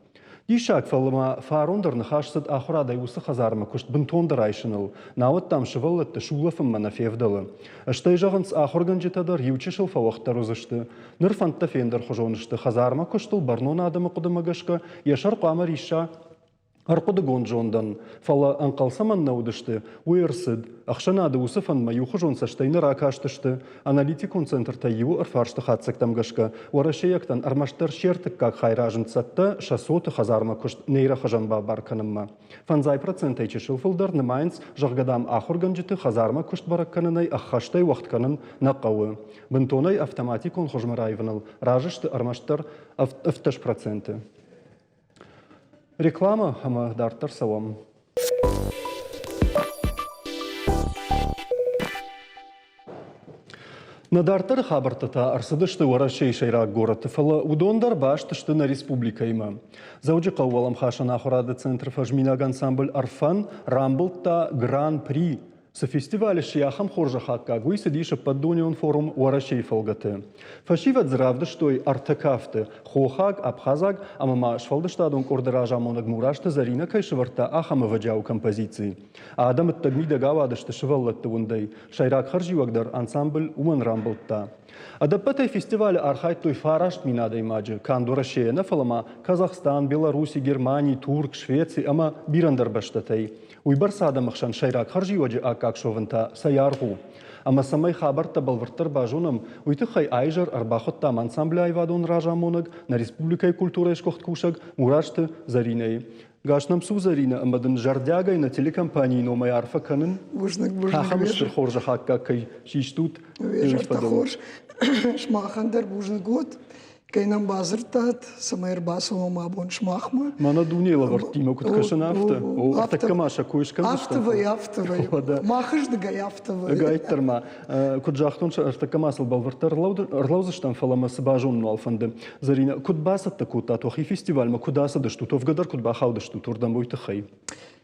Диссаг, фӕлӕ ма фарон дӕр ныхас цыд ахуырадӕй уыцы хӕдзармӕ куыст бынтондӕр айсыныл, науӕд, дам, сывӕллӕтты сулӕфынмӕ нӕ февдӕлы. Стӕй зӕгъынц, ахуыргӕнджытӕ дӕр иу чысыл фӕуӕгъддӕр уыдзысты. Ныр фӕндтӕ фендӕрхуызон сты, хӕдзармӕ куыстыл бӕрнон адӕмы хъуыдымӕ гӕсгӕ йӕ сӕр хъуамӕ рисса ӕрхъуыдыгонд зондӕн, фӕлӕ ӕнхъӕл цӕмӕн нӕ уыдысты, уый ӕрцыд. Ӕхсӕнады уыцы фӕндмӕ иухуызон цӕстӕй нӕ ракастысты. Аналитикон центртӕй иуы ӕрфарсты хатдзӕгтӕм гӕсгӕ, уӕрӕсейӕгтӕн ӕрмӕстдӕр се ртыккаг хай разынд цӕттӕ сӕ цоты хӕдзармӕ куыст нейрохызӕн бабар кӕнынмӕ. Фӕндзай процентӕй чысыл фылдӕр нымайынц, зӕгъгӕ, дам, ахуыргӕнджыты хӕдзармӕ куыст бӕрӕг кӕнынӕй ӕххӕстӕй уӕгъд кӕнын нӕ хъӕуы. Бынтонӕй автоматикон хуызмӕ раивыныл разы сты ӕрмӕстдӕр 17%. Реклама ӕмӕ дарддӕр цӕуӕм. Нӕ дарддӕры хабӕрттӕ та ӕрцыдысты Уӕрӕсейы сӕйраг горӕты, фӕлӕ уыдон дӕр баст сты нӕ республикӕимӕ. Дзӕуджыхъӕуы уӕлӕмхасӕн ахуырады центры фӕзминаг ансамбль «Ӕрфӕн» рамбылдта Гран-при. Цы фестивалы сси ахӕм хорзӕхаккаг, уый цыдис ӕппӕтдунеон форум Уӕрӕсейы фӕлгӕты. Фӕсивӕд дзы равдыстой ӕртӕ кафты – хохаг, абхазаг ӕмӕ ма сфӕлдыстадон къорды разамонӕг Мурасты Зӕринӕ кӕй сӕвӕрдта, ахӕм ӕвӕджиауы композици. Адӕм ӕддӕг-мидӕг ауадысты сывӕллӕтты уындӕй, сӕйраг хӕрзиуӕг дӕр ансамбль уымӕн рамбылдта. Ӕдӕппӕтӕй фестивалы архайдтой 9000 адӕймаджы, канд Уӕрӕсейӕ нӕ, фӕлӕ ма Казахстан, Беларуси, Германи, Турк, Швеци ӕмӕ бирӕ ӕндӕр бӕстӕтӕй. Уыйбӕрц адӕмы хсӕн сӕйраг хӕрзиуӕджы аккаг суӕвын та цӕй аргъ у? Ӕмӕ цӕмӕй хабӕрттӕ бӕлвырддӕр базонӕм, уый тыххӕй аизӕр ӕрбахуыдтам ансамблы аивадон разамонӕг, нӕ республикӕйы культурӕйы сгуыхт кусӕг Мурасты Зӕринӕйы. Гас нӕм цу, Зӕринӕ, ӕмӕ дын зӕрдиагӕй нӕ телекомпанийы номӕй арфӕ кӕнын. Бузныг, бузныг. Ахӕм стыр хорзӕх аккаг кӕй систут. Уе зӕрдӕ хорз. Сымахӕн дӕр бузныг уӕд. Кӕй нӕм бадзырдтат, цӕмӕй ӕрбацӕуӕм абон сымахмӕ. Мӕнӕ дунейы лӕвӕрттимӕ куыд кӕсын, афтӕ. О, ӕртӕккӕ ма сӕ кой скӕндзыстӕм. Афтӕ вӕййы, афтӕ вӕййы. Махыздыгӕй афтӕ вӕййы. Ӕгайтдӕр ма. Куыд загътон, ӕртӕккӕ ма сыл бӕлвырддӕр ӕрлӕудзыстӕм, фӕлӕ мӕ цы базонын уал фӕнды. Зӕринӕ, куыд бацӕттӕ кодтат уӕхи фестивальмӕ, куыд ацыдыстут, уӕвгӕ дӕр куыд бахаудыстут уырдӕм, уый тыххӕй?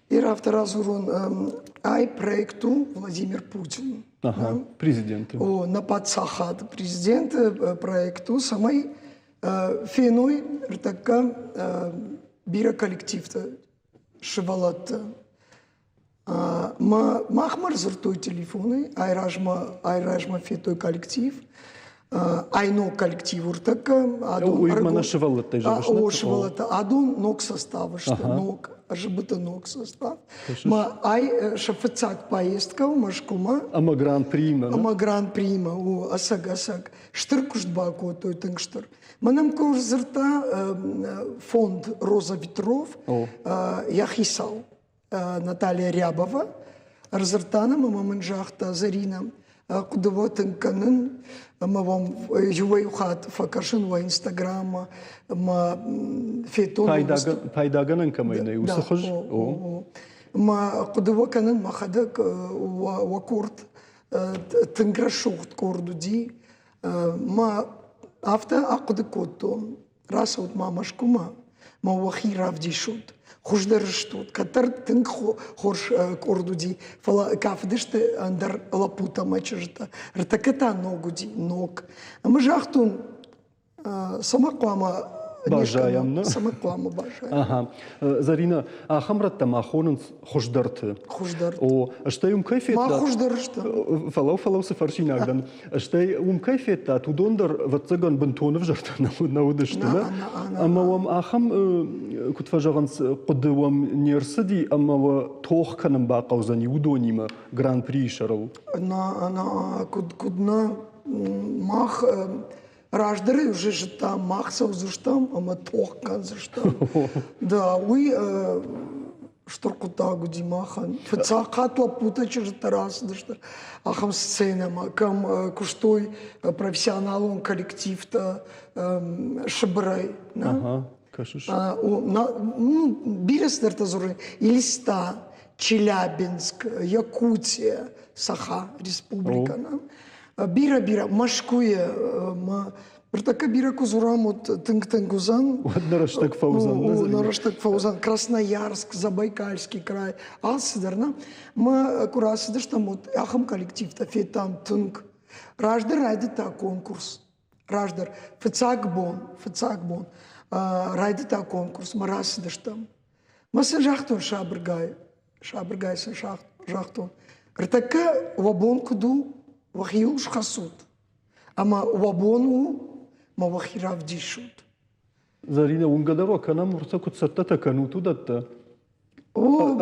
Ир афтӕ радзурон, ай проект у Владимир Путин. Ага, президенты. О, нӕ паддзахады президенты проект у, цӕмӕй феной ӕртӕккӕ бирӕ коллективты сывӕллӕтты. Махмӕ ӕрдзырдтой телефонӕй, айразмӕ, айразмӕ федтой коллектив. Ай ног коллектив ӕртӕккӕ. Адон Уый мӕнӕ сывӕллӕттӕй зӕгъыс? О, сывӕллӕттӕ. Адон ног состав сты, ног, зыбыты ног состав. Ма ай сӕ фыццаг поездка у Мӕскуымӕ. Ӕмӕ гран-примӕ. Ӕмӕ гран-примӕ, о, ӕцӕг, ӕцӕг. Стыр куыст бакодтой, тынг стыр. Мӕнӕн куы дзырдта фонд Роза Ветров, йӕ хицау Наталья Рябова, ӕрдзырдта нӕм ӕмӕ мын загъта, Зӕринӕ, хъуыды уӕ тынг кӕнын ӕмӕ уӕм иуӕй-иу хатт фӕкӕсын уӕ Инстаграммӕ ӕмӕ федтон. Пайдагӕнӕн кӕмӕй нӕй, уыцы хуыз? Мӕ хъуыды уӕ кӕнын мӕхӕдӕг уӕ къорд тынг рӕсугъд къорд уыди. Мӕ афтӕ ахъуыды кодтон, рацӕут ма Мӕскуымӕ, мӕ уӕхи равдисут, хуыздӕр стут. Кӕддӕр тынг хорз къорд уыди, фӕлӕ кафыдысты ӕндӕр лӕппутӕ ӕмӕ чызджытӕ. Ӕртӕккӕ та ног уыди, ног. Ӕмӕ загътон, цӕмӕ хъуамӕ баззайӕм, нӕ? Цӕмӕ хъуамӕ баззайӕм. Ага. Зӕринӕ, ахӕм рӕттӕ ма хонынц хуыздӕрты. Хуыздӕрты. О, стӕй уым кӕй федтат? Ма хуыздӕр сты. Фӕлӕу, фӕлӕу, цы фӕрсинаг дӕн. Стӕй уым кӕй федтат, уыдон дӕр, ӕвӕццӕгӕн, бынтон ӕвзӕртӕ нӕ уыдысты, нӕ? Ӕмӕ уӕм ахӕм, куыд фӕзӕгъынц, хъуыды уӕм не рцыди ӕмӕ уӕ тох кӕнын бахъӕудзӕни уыдонимӕ гран-прийы сӕрыл? Нӕ, нӕ, куыд, куыд нӕ. Мах раздӕр уже зыдтам, мах цӕудзыстӕм ӕмӕ тох кӕндзыстӕм. Да, уый стыр хъуыддаг уыди махӕн. Фыццаг хатт лӕппутӕ чызджытӕ рацыдысты ахӕм сценӕмӕ, кӕм куыстой профессионалон коллективтӕ Сыбырӕй. Ага, кӕсыс. Ну, бирӕ цыдӕртӕ дзуры. Элиста, Челябинск, Якутия, Саха республика. Бирӕ-бирӕ Мӕскуыйы мӕ Ныртӕккӕ бирӕ куы дзурӕм, уӕд тынг-тынг уыдзӕн. Уӕд нӕ рӕстӕг фӕуыдзӕн. Нӕ рӕстӕг фӕуыдзӕн. Красноярск, Забайкальский край, алцыдӕр нӕ. Мӕ куы рацыдыстӕм, уӕд ахӕм коллективтӕ федтам тынг. Раздӕр райдыдта конкурс. Раздӕр фыццаг бон, фыццаг бон райдыдта конкурс, мӕ рацыдыстӕм. Мӕ сын загътон сабыргай, сабыргай сын загътон, ӕртӕккӕ уӕ бон куыд у, уӕхиуыл схӕцут. Ӕмӕ уӕ бон у, мӕ уӕхи равдисут. Зӕринӕ, уынгӕ дӕр уӕ кӕнӕм, уыртӕ куыд цӕттӕтӕ кӕнут, уыдӕттӕ?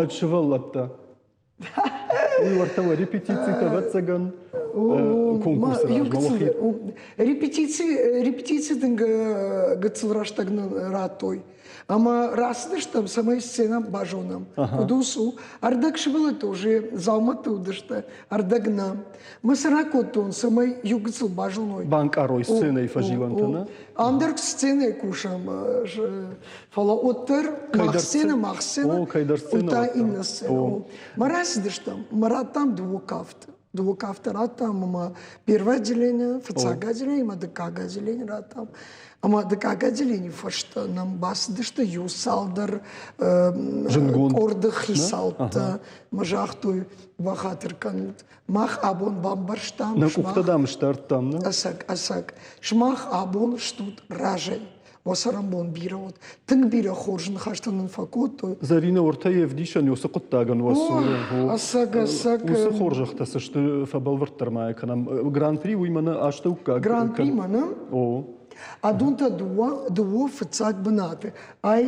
Ӕд сывӕллӕттӕ. Уый уӕртӕ уӕ репетицитӕ, ӕвӕццӕгӕн, конкурсы размӕ уӕхи. Репетици, репетици тынг гыццыл рӕстӕг нын радтой. Ӕмӕ рацыдыстӕм, цӕмӕй сценӕ базонӕм. Куыд у, цы у. Ӕрдӕг сывӕллӕттӕ уже дзаумӕтты уыдысты, ӕрдӕг нӕ. Мӕ цы ракодтон, цӕмӕй иу гыццыл базоной. Банкъарой сценӕйы фӕзилӕнтӕ, нӕ? Ам дӕр сценӕйы кусӕм, фӕлӕ уӕддӕр мах сценӕ, мах сценӕ, кӕйдӕр сценӕ, та иннӕ сценӕ. Мӕ рацыдыстӕм, мӕ радтам дыууӕ кафты. Дыууӕ кафты радтам ӕмӕ первое отделение, фыццаг отделение ӕмӕ дыккаг отделение радтам. Ӕмӕ дыккаг отделение фӕстӕ нӕм бацыдысты иу цалдӕр къорды хицӕуттӕ мӕ загътой, бахатыр кӕнут, мах абон бамбӕрстам. Нӕ къухтӕ дам сдардтам, нӕ? Ӕцӕг, ӕцӕг. Сымах абон стут разӕй. Уӕ цӕрӕнбон бирӕ уыд. Тынг бирӕ хорз ныхӕстӕ нын фӕкодтой. Зӕринӕ, уӕртӕ йе вдисӕн уыцы хъуыддагӕн уӕ цуры. Ӕцӕг, ӕцӕг. Уыцы хорзӕхтӕ цы сты, фӕбӕлвырддӕр ма кӕнӕм. Гран-при уый мӕнӕ астӕуккаг. Гран-при мӕнӕ. О. Адон та дыууӕ, дыууӕ фыццаг бынаты. Ай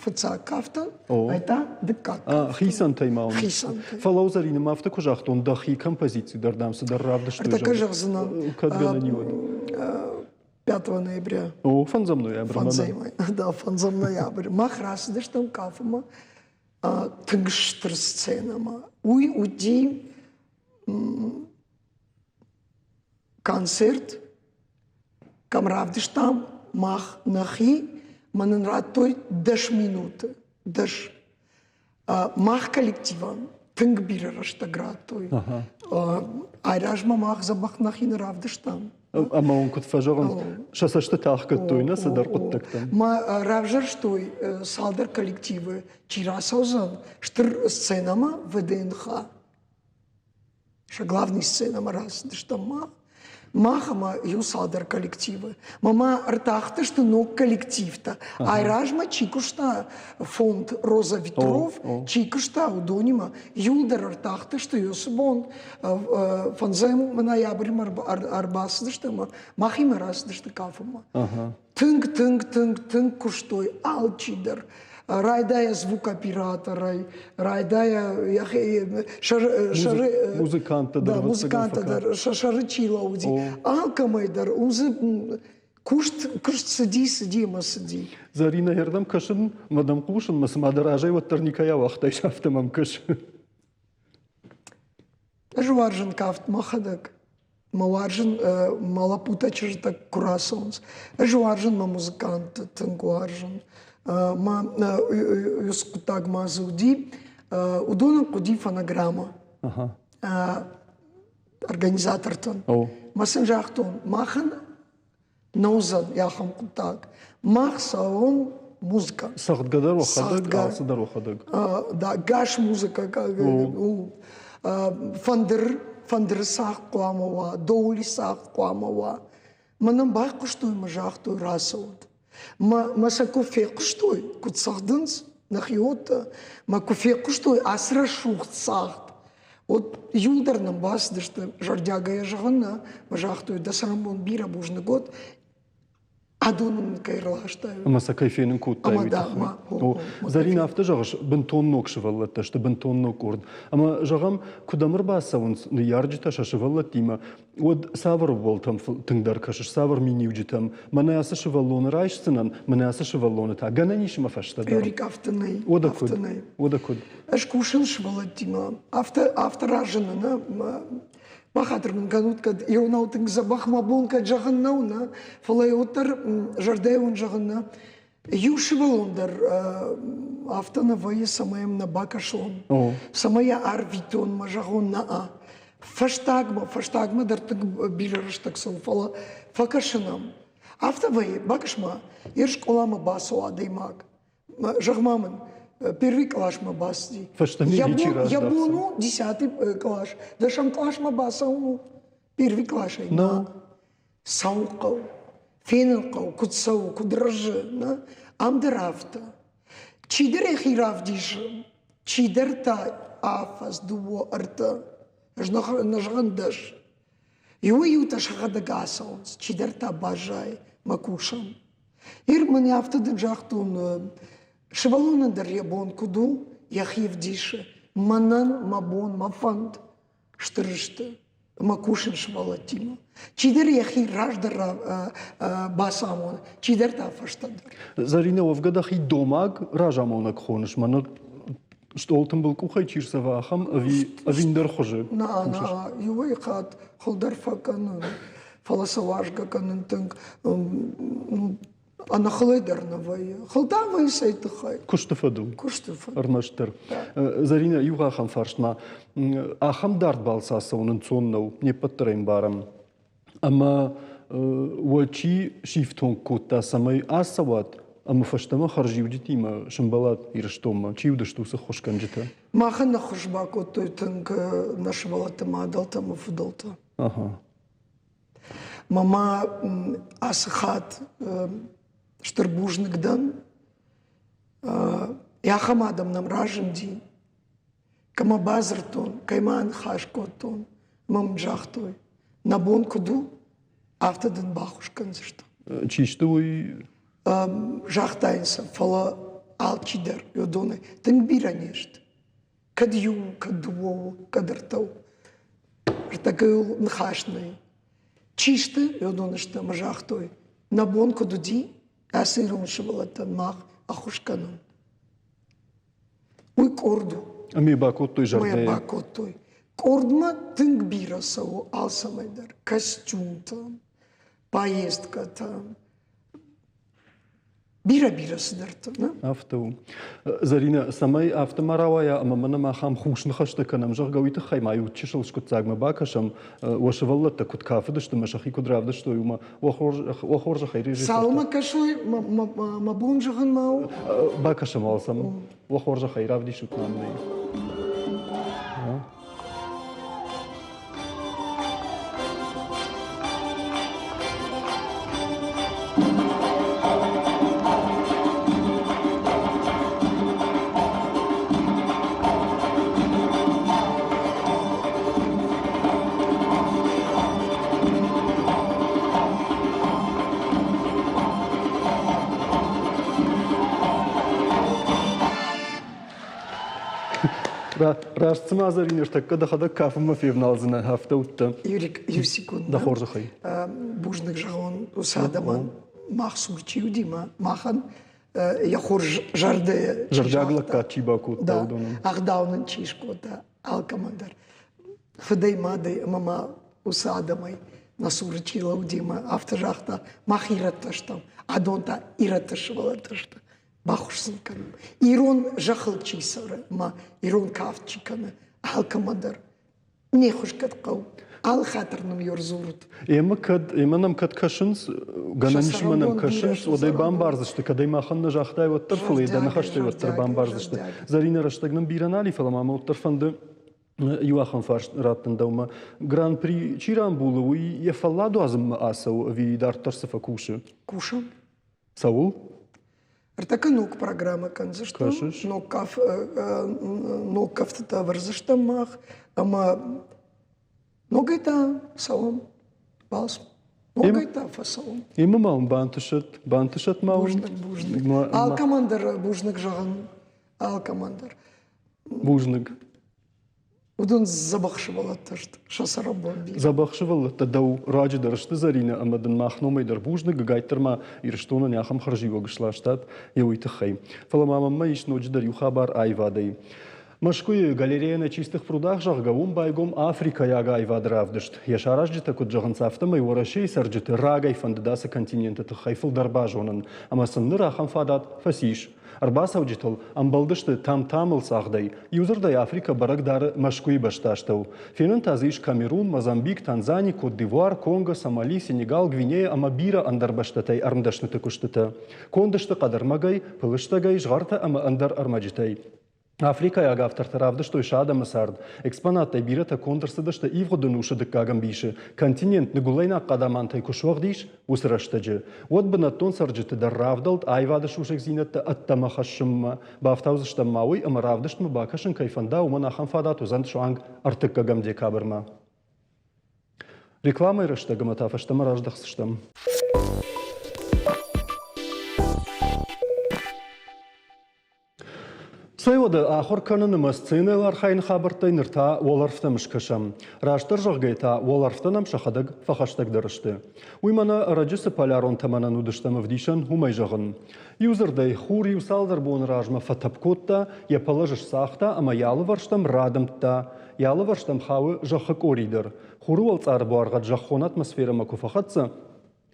фыццаг кафтӕн, ай та дыккаг кафтӕн. Хицӕнтӕй ма Хицӕнтӕй. Фӕлӕ Зӕринӕ, ма афтӕ куы загътон, дӕхи композици дӕр дам цыдӕр равдыстой. Ӕртӕккӕ зӕгъдзынӕн. Кӕд гӕнӕн и уӕд? 5 ноября. О, фӕндзӕм ноябрь. Фӕндзӕм, да, фӕндзӕм ноябрь. Мах рацыдыстӕм кафынмӕ тынг стыр сценӕмӕ. Уый уыди концерт, кӕм равдыстам мах нӕхи, мӕ нын радтой 10 минуты, 10. Мах коллективӕн тынг бирӕ рӕстӕг радтой. Айразмӕ мах дзӕбӕх нӕхи нӕ равдыстам. Ӕмӕ уын куыд фӕзӕгъынц, сӕ цӕстытӕ ӕхгӕдтой нӕ цыдӕр хъуыддӕгтӕм. Ма равзӕрстой цалдӕр коллективы, чи рацӕудзӕн стыр сценӕмӕ ВДНХ. Сӕ главный сценӕмӕ рацыдыстӕм мах. Мах ӕмӕ иу цалдӕр коллективы. Мӕ ӕртахтысты ног коллективтӕ. Айразмӕ чи куыста фонд Роза Ветров, чи куыста уыдонимӕ, иуылдӕр ӕртахтысты уыцы бон фӕндзӕм ноябрьмӕ ӕрбацыдысты ӕмӕ махимӕ рацыдысты кафынмӕ. Тынг, тынг, тынг, тынг куыстой алчидӕр. Райдайа звукоператорӕй, райдайа йӕхи сӕры музыканттӕ дӕр, музыканттӕ дӕр сӕ сӕры чи лӕууыди, алкӕмӕй дӕр уым дзы куыст куыст цыди, цыди ӕмӕ цыди. Зӕринӕ, ӕрдӕм кӕсын мӕ дӕм хъусын, мӕ цыма дӕ разӕй уӕддӕр никӕй ауагътай, афтӕ мӕм кӕсы. Ӕз уарзын кафт мӕхӕдӕг. Мӕ уарзын мӕ лӕппутӕ чызджытӕ куы рацӕуынц. Ӕз уарзын мӕ музыкантты, тынг уарзын. Мӕ уыцы хъуыддаг ма дзы уыди. Уыдонӕн хъуыди фонограммӕ. Организатортӕн. Мӕ сын загътон, махӕн нӕ уыдзӕн ахӕм хъуыддаг. Мах цӕуӕм музыкӕ. Цӕгъдгӕ дӕр уӕхӕдӕг, алцы дӕр уӕхӕдӕг. Да, гас музыкӕ у. Фӕндыр, фӕндыры цагъд хъуамӕ уа, доули цагъд хъуамӕ уа. Мӕнӕн байхъуыстой мӕ загътой, рацӕут. Мӕ, мӕ сӕ куы фехъуыстой, куыд цӕгъдынц нӕхиуӕттӕ, мӕ куы фехъуыстой ацы рӕсугъд цагъд, Вот иуылдӕр нӕм бацыдысты, зӕрдиагӕй зӕгъын нӕ, мӕ загътой, дӕ цӕрӕнбон бирӕ бузныг уӕд, адон нын кӕй ӕрластай. Ӕмӕ сӕ кӕй фенын кодтай, уый тыххӕй. Зӕрин, афтӕ зӕгъыс, бынтон ног сывӕллӕттӕ сты, бынтон ног къорд. Ӕмӕ, зӕгъӕм, куыд ӕм ӕрбацӕуынц ныййарджытӕ сӕ сывӕллӕттимӕ, уӕд цавӕр ӕууӕлтӕм тынгдӕр кӕсыс, цавӕр миниуджытӕм? Мӕнӕ ацы сывӕллоны райсдзынӕн, мӕнӕ ацы сывӕллоны та гӕнӕн ис ӕмӕ фӕстӕдӕр. Юрик, афтӕ нӕй. Уӕдӕ куыд? Уӕдӕ куыд? Ӕз кусын сывӕллӕттимӕ. Афтӕ, афтӕ разыны, нӕ? Бахатыр мын кӕнут, кӕд иронау тынг дзӕбӕх мӕ бон кӕд зӕгъын нӕу, нӕ, фӕлӕ уӕддӕр зӕрдӕйы уын зӕгъын нӕ. Иу сывӕллон дӕр афтӕ нӕ вӕййы, цӕмӕй йӕм нӕ бакӕсон, цӕмӕй йӕ арвитон, мӕ зӕгъон нӕ. Фӕстагмӕ, фӕстагмӕ дӕр тынг бирӕ рӕстӕг цӕуы, фӕлӕ фӕкӕсын ӕм. Афтӕ вӕййы, бакӕс-ма, йе скъоламӕ бацӕуа адӕймаг. Зӕгъ-ма мын, первый къласмӕ бацыди. Фӕстӕмӕ ничи раздӕхдзӕн. Йӕ бон у десятый кълас, дӕсӕм къласмӕ бацӕуын у первый къласӕй. Нӕ. Цӕуын хъӕуы, фенын хъӕуы, куыд цӕуы, куыд рӕзы. Нӕ? Ам дӕр афтӕ. Чидӕр йӕхи равдисы, чидӕр та афӕдз, дыууӕ, ӕртӕ, ӕз нӕ зӕгъын дӕс. Иуӕй-иутӕ сӕхӕдӕг ацӕуынц, чидӕр та баззайы мӕ кусӕм. Ир мын афтӕ дын загътон, сывӕллонӕн дӕр йӕ бон куыд у, йӕхи вдисы. Мӕнӕн мӕ бон, мӕ фӕнд стыр сты ӕмӕ кусын сывӕллӕттимӕ. Чидӕр йӕхи раздӕр бацамоны, чидӕр та фӕстӕдӕр. Зӕринӕ, уӕвгӕ дӕхи домаг разамонӕг хоныс? Мӕнӕ стъол тымбыл къухӕй чи рцӕва, ахӕм ӕви ӕви ӕндӕр хуызы? Нӕ, нӕ, иуӕй хатт хуылдӕр фӕкӕнын, фӕлӕ сӕ уарзгӕ кӕнын тынг. Ӕнӕхылӕй дӕр нӕ вӕййы. Хыл та вӕййы цӕй тыххӕй? Куысты фӕдыл. Куысты фӕдыл. Ӕрмӕстдӕр. Зӕринӕ, иу ахӕм фарст ма. Ахӕм дард балц ацӕуын ӕнцон нӕу, не ппӕт дӕр ӕмбарӕм. Ӕмӕ уӕ чи сифтонг кодта, цӕмӕй ацӕуат ӕмӕ фӕстӕмӕ хӕрзиуджытимӕ сымбӕлат Ирыстонмӕ? Чи уыдысты уыцы ххуысгӕнджытӕ? Махӕн ӕххуыс бакодтой тынг нӕ сывӕллӕтты мадӕлтӕ ӕмӕ фыдӕлтӕ. Ага. Мама ацы хатт стыр бузныг дӕн. Ахӕм адӕм нӕм разынди, кӕмӕ бадзырдтон, кӕимӕ аныхас кодтон, ӕмӕ мын загътой, нӕ бон куыд у, афтӕ дын баххуыс кӕндзыстӕм. Чи сты уый? Загъта йын сӕ, фӕлӕ алчидӕр уыдонӕй тынг бирӕ не сты. Кӕд иу, кӕд дыууӕ у, кӕд ӕртӕ у. Ӕртӕкӕйыл ныхас нӕй. Чи сты, уыдон сты ӕмӕ загътой, нӕ бон куыд уыди, ацы ирон сывӕллӕттӕн мах ӕххуыс кӕнӕм. Уый къорд у. Ӕмӕ бакодтой зӕрдӕйы. Ӕмӕ бакодтой. Къордмӕ тынг бирӕ цӕуы алцӕмӕй дӕр. Костюмтӕ, поездкӕтӕ, бирӕ-бирӕ цыдӕртӕ. Нӕ? Афтӕ у. Зӕринӕ, цӕмӕй афтӕ ма рауайа ӕмӕ мӕнӕ ахӕм хус ныхӕстӕ кӕнӕм, зӕгъгӕ, уый тыххӕй ма иу чысыл скъуыддзагмӕ бакӕсӕм, уӕ сывӕллӕттӕ куыд кафыдысты ӕмӕ сӕхи куыд равдыстой, уымӕ. Уӕ хорзӕхӕй, режиссертӕ. Цалынмӕ кӕсой, мӕ бон зӕгъын ма у? Бакӕсӕм алцӕмӕ. Уӕ хорзӕхӕй, равдисут мӕм ӕй. Раст цыма Зӕрин ныртӕккӕ дӕхӕдӕг кафынмӕ февналдзынӕ, афтӕ уыдтӕ. Юрик, иу секунд. Дӕ хорзӕхӕй. Бузныг зӕгъон уыцы адӕмӕн, мах цур чи уыди, махӕн йӕ хорз зӕрдӕ Зӕрдиаг лӕггад чи бакодта, уыдонӕн. Ӕгъдау нын чи скодта, алкӕмӕн дӕр. Фыдӕй, мадӕй ӕмӕ ма уыцы адӕмӕй нӕ цуры чи лӕуди ӕмӕ афтӕ загъта, мах ирӕттӕ стӕм, адон та ирӕтты сывӕллӕттӕ сты. Баххуыс сын кӕнӕм. Ирон зӕххыл чи цӕры ӕмӕ ирон кафт чи кӕны, алкӕмӕн дӕр не ххуыс кӕд хъӕуы. Алы хатыр нын ё рдзурут. Ӕмӕ кӕд, ӕмӕ нӕм кӕд кӕсынц, гӕнӕн ис ӕмӕ нӕм кӕсынц, уӕд ӕй бамбардзысты, кӕд ӕй махӕн нӕ загътай, уӕддӕр, фӕлӕ дӕ ныхӕстӕй уӕддӕр бамбардзысты. Зӕринӕ, рӕстӕг нын бирӕ нал и, фӕлӕ ма мӕ уӕддӕр фӕнды иу ахӕм фарст раттын дӕумӕ. Гран-при чи рамбулы, уый йӕ фӕллад уадзынмӕ ацӕуы ӕви дарддӕр цы фӕкусы? Кусы. Цӕуыл? Ӕртӕккӕ ног программӕ кӕндзыстӕм, ног, каф, ног кӕфтытӕ ӕвӕрдзыстӕм мах ӕмӕ ногӕй та цӕуӕм балц. Ногӕй та фӕцӕуӕм. Ӕмӕ ма уын бантысӕд, бантысӕд ма уын. Бузныг, бузныг. Алкӕмӕн дӕр бузныг зӕгъын, алкӕмӕн дӕр. Бузныг. Уыдон дзӕбӕх сывӕллӕттӕ сты, сӕ цӕрӕнбон бирӕ. Дзӕбӕх сывӕллӕттӕ дӕу раджы дӕр сты, Зӕринӕ, ӕмӕ дын мах номӕй дӕр бузныг, ӕгайтдӕр ма Ирыстонӕн ахӕм хӕрзиуӕг сластат йӕ уый тыххӕй. Фӕлӕ ма мӕнмӕ ис ноджыдӕр иу хабар аивадӕй. Мӕскуыйы галерея на чистых прудах, зӕгъгӕ, уым байгом африкӕйаг аивады равдыст. Йӕ саразджытӕ куыд зӕгъынц, афтӕмӕй Уӕрӕсейы цӕрджыты рагӕй фӕндыд ацы континенты тыххӕй фылдӕр базонын, ӕмӕ сын ныр ахӕм фадат фӕцис. Ӕрбацӕуджытыл ӕмбӕлдысты там-тамыл цагъдӕй. Иудзырдӕй Африкӕ бӕрӕг дары Мӕскуыйы бӕстастӕу. Фенӕн та дзы ис Камерун, Мозамбик, Танзани, Кот-д'Ивуар, Конго, Сомали, Сенегал, Гвинея ӕмӕ бирӕ ӕндӕр бӕстӕтӕй ӕрмдӕсныты куыстытӕ. Конд сты хъӕдӕрмӕгӕй, пылыстӕгӕй, згъӕртӕ ӕмӕ ӕндӕр ӕрмӕджытӕй. Африкӕйаг автортӕ равдыстой сӕ адӕмы цард. Экспонаттӕй бирӕтӕ конд ӕрцыдысты ивгъуыд ӕнусы дыккаг ӕмбисы, континент ныгуылӕйнаг хъадамантӕй куы суӕгъд ис, уыцы рӕстӕджы. Уӕд бынӕттон цӕрджыты дӕр равдӕлд аивады сусӕгдзинӕдтӕ ӕддӕмӕ хӕссынмӕ. Бафтаудзыстӕм ма уый, ӕмӕ равдыстмӕ бакӕсын кӕй фӕнда, уымӕн ахӕм фадат уыдзӕн суанг ӕртыккӕгӕм декабрмӕ. Рекламӕйы рӕстӕг ӕмӕ та фӕстӕмӕ раздӕхдзыстӕм. Цӕй уӕдӕ ахуыр кӕнын ӕмӕ сценӕйыл архайыны хабӕрттӕй ныр та уӕлӕрвтӕм скӕсӕм. Растдӕр зӕгъгӕйӕ та уӕлӕрвтӕ нӕм сӕхӕдӕг фӕхӕстӕгдӕр сты. Уый мӕнӕ ӕрӕджы цы полярон тӕмӕнӕн уыдыстӕм ӕвдисӕн, уымӕй зӕгъын. Иудзырдӕй, хур иу цалдӕр боны размӕ фӕтӕпп кодта, йӕ пӕлӕз сцагъта ӕмӕ йӕ алывӕрстӕм радымдта. Йӕ алывӕрстӕм хауы зӕххы къори дӕр. Хуры уӕлцъары буаргъӕд зӕххон атмосферӕмӕ куы фӕхӕццӕ,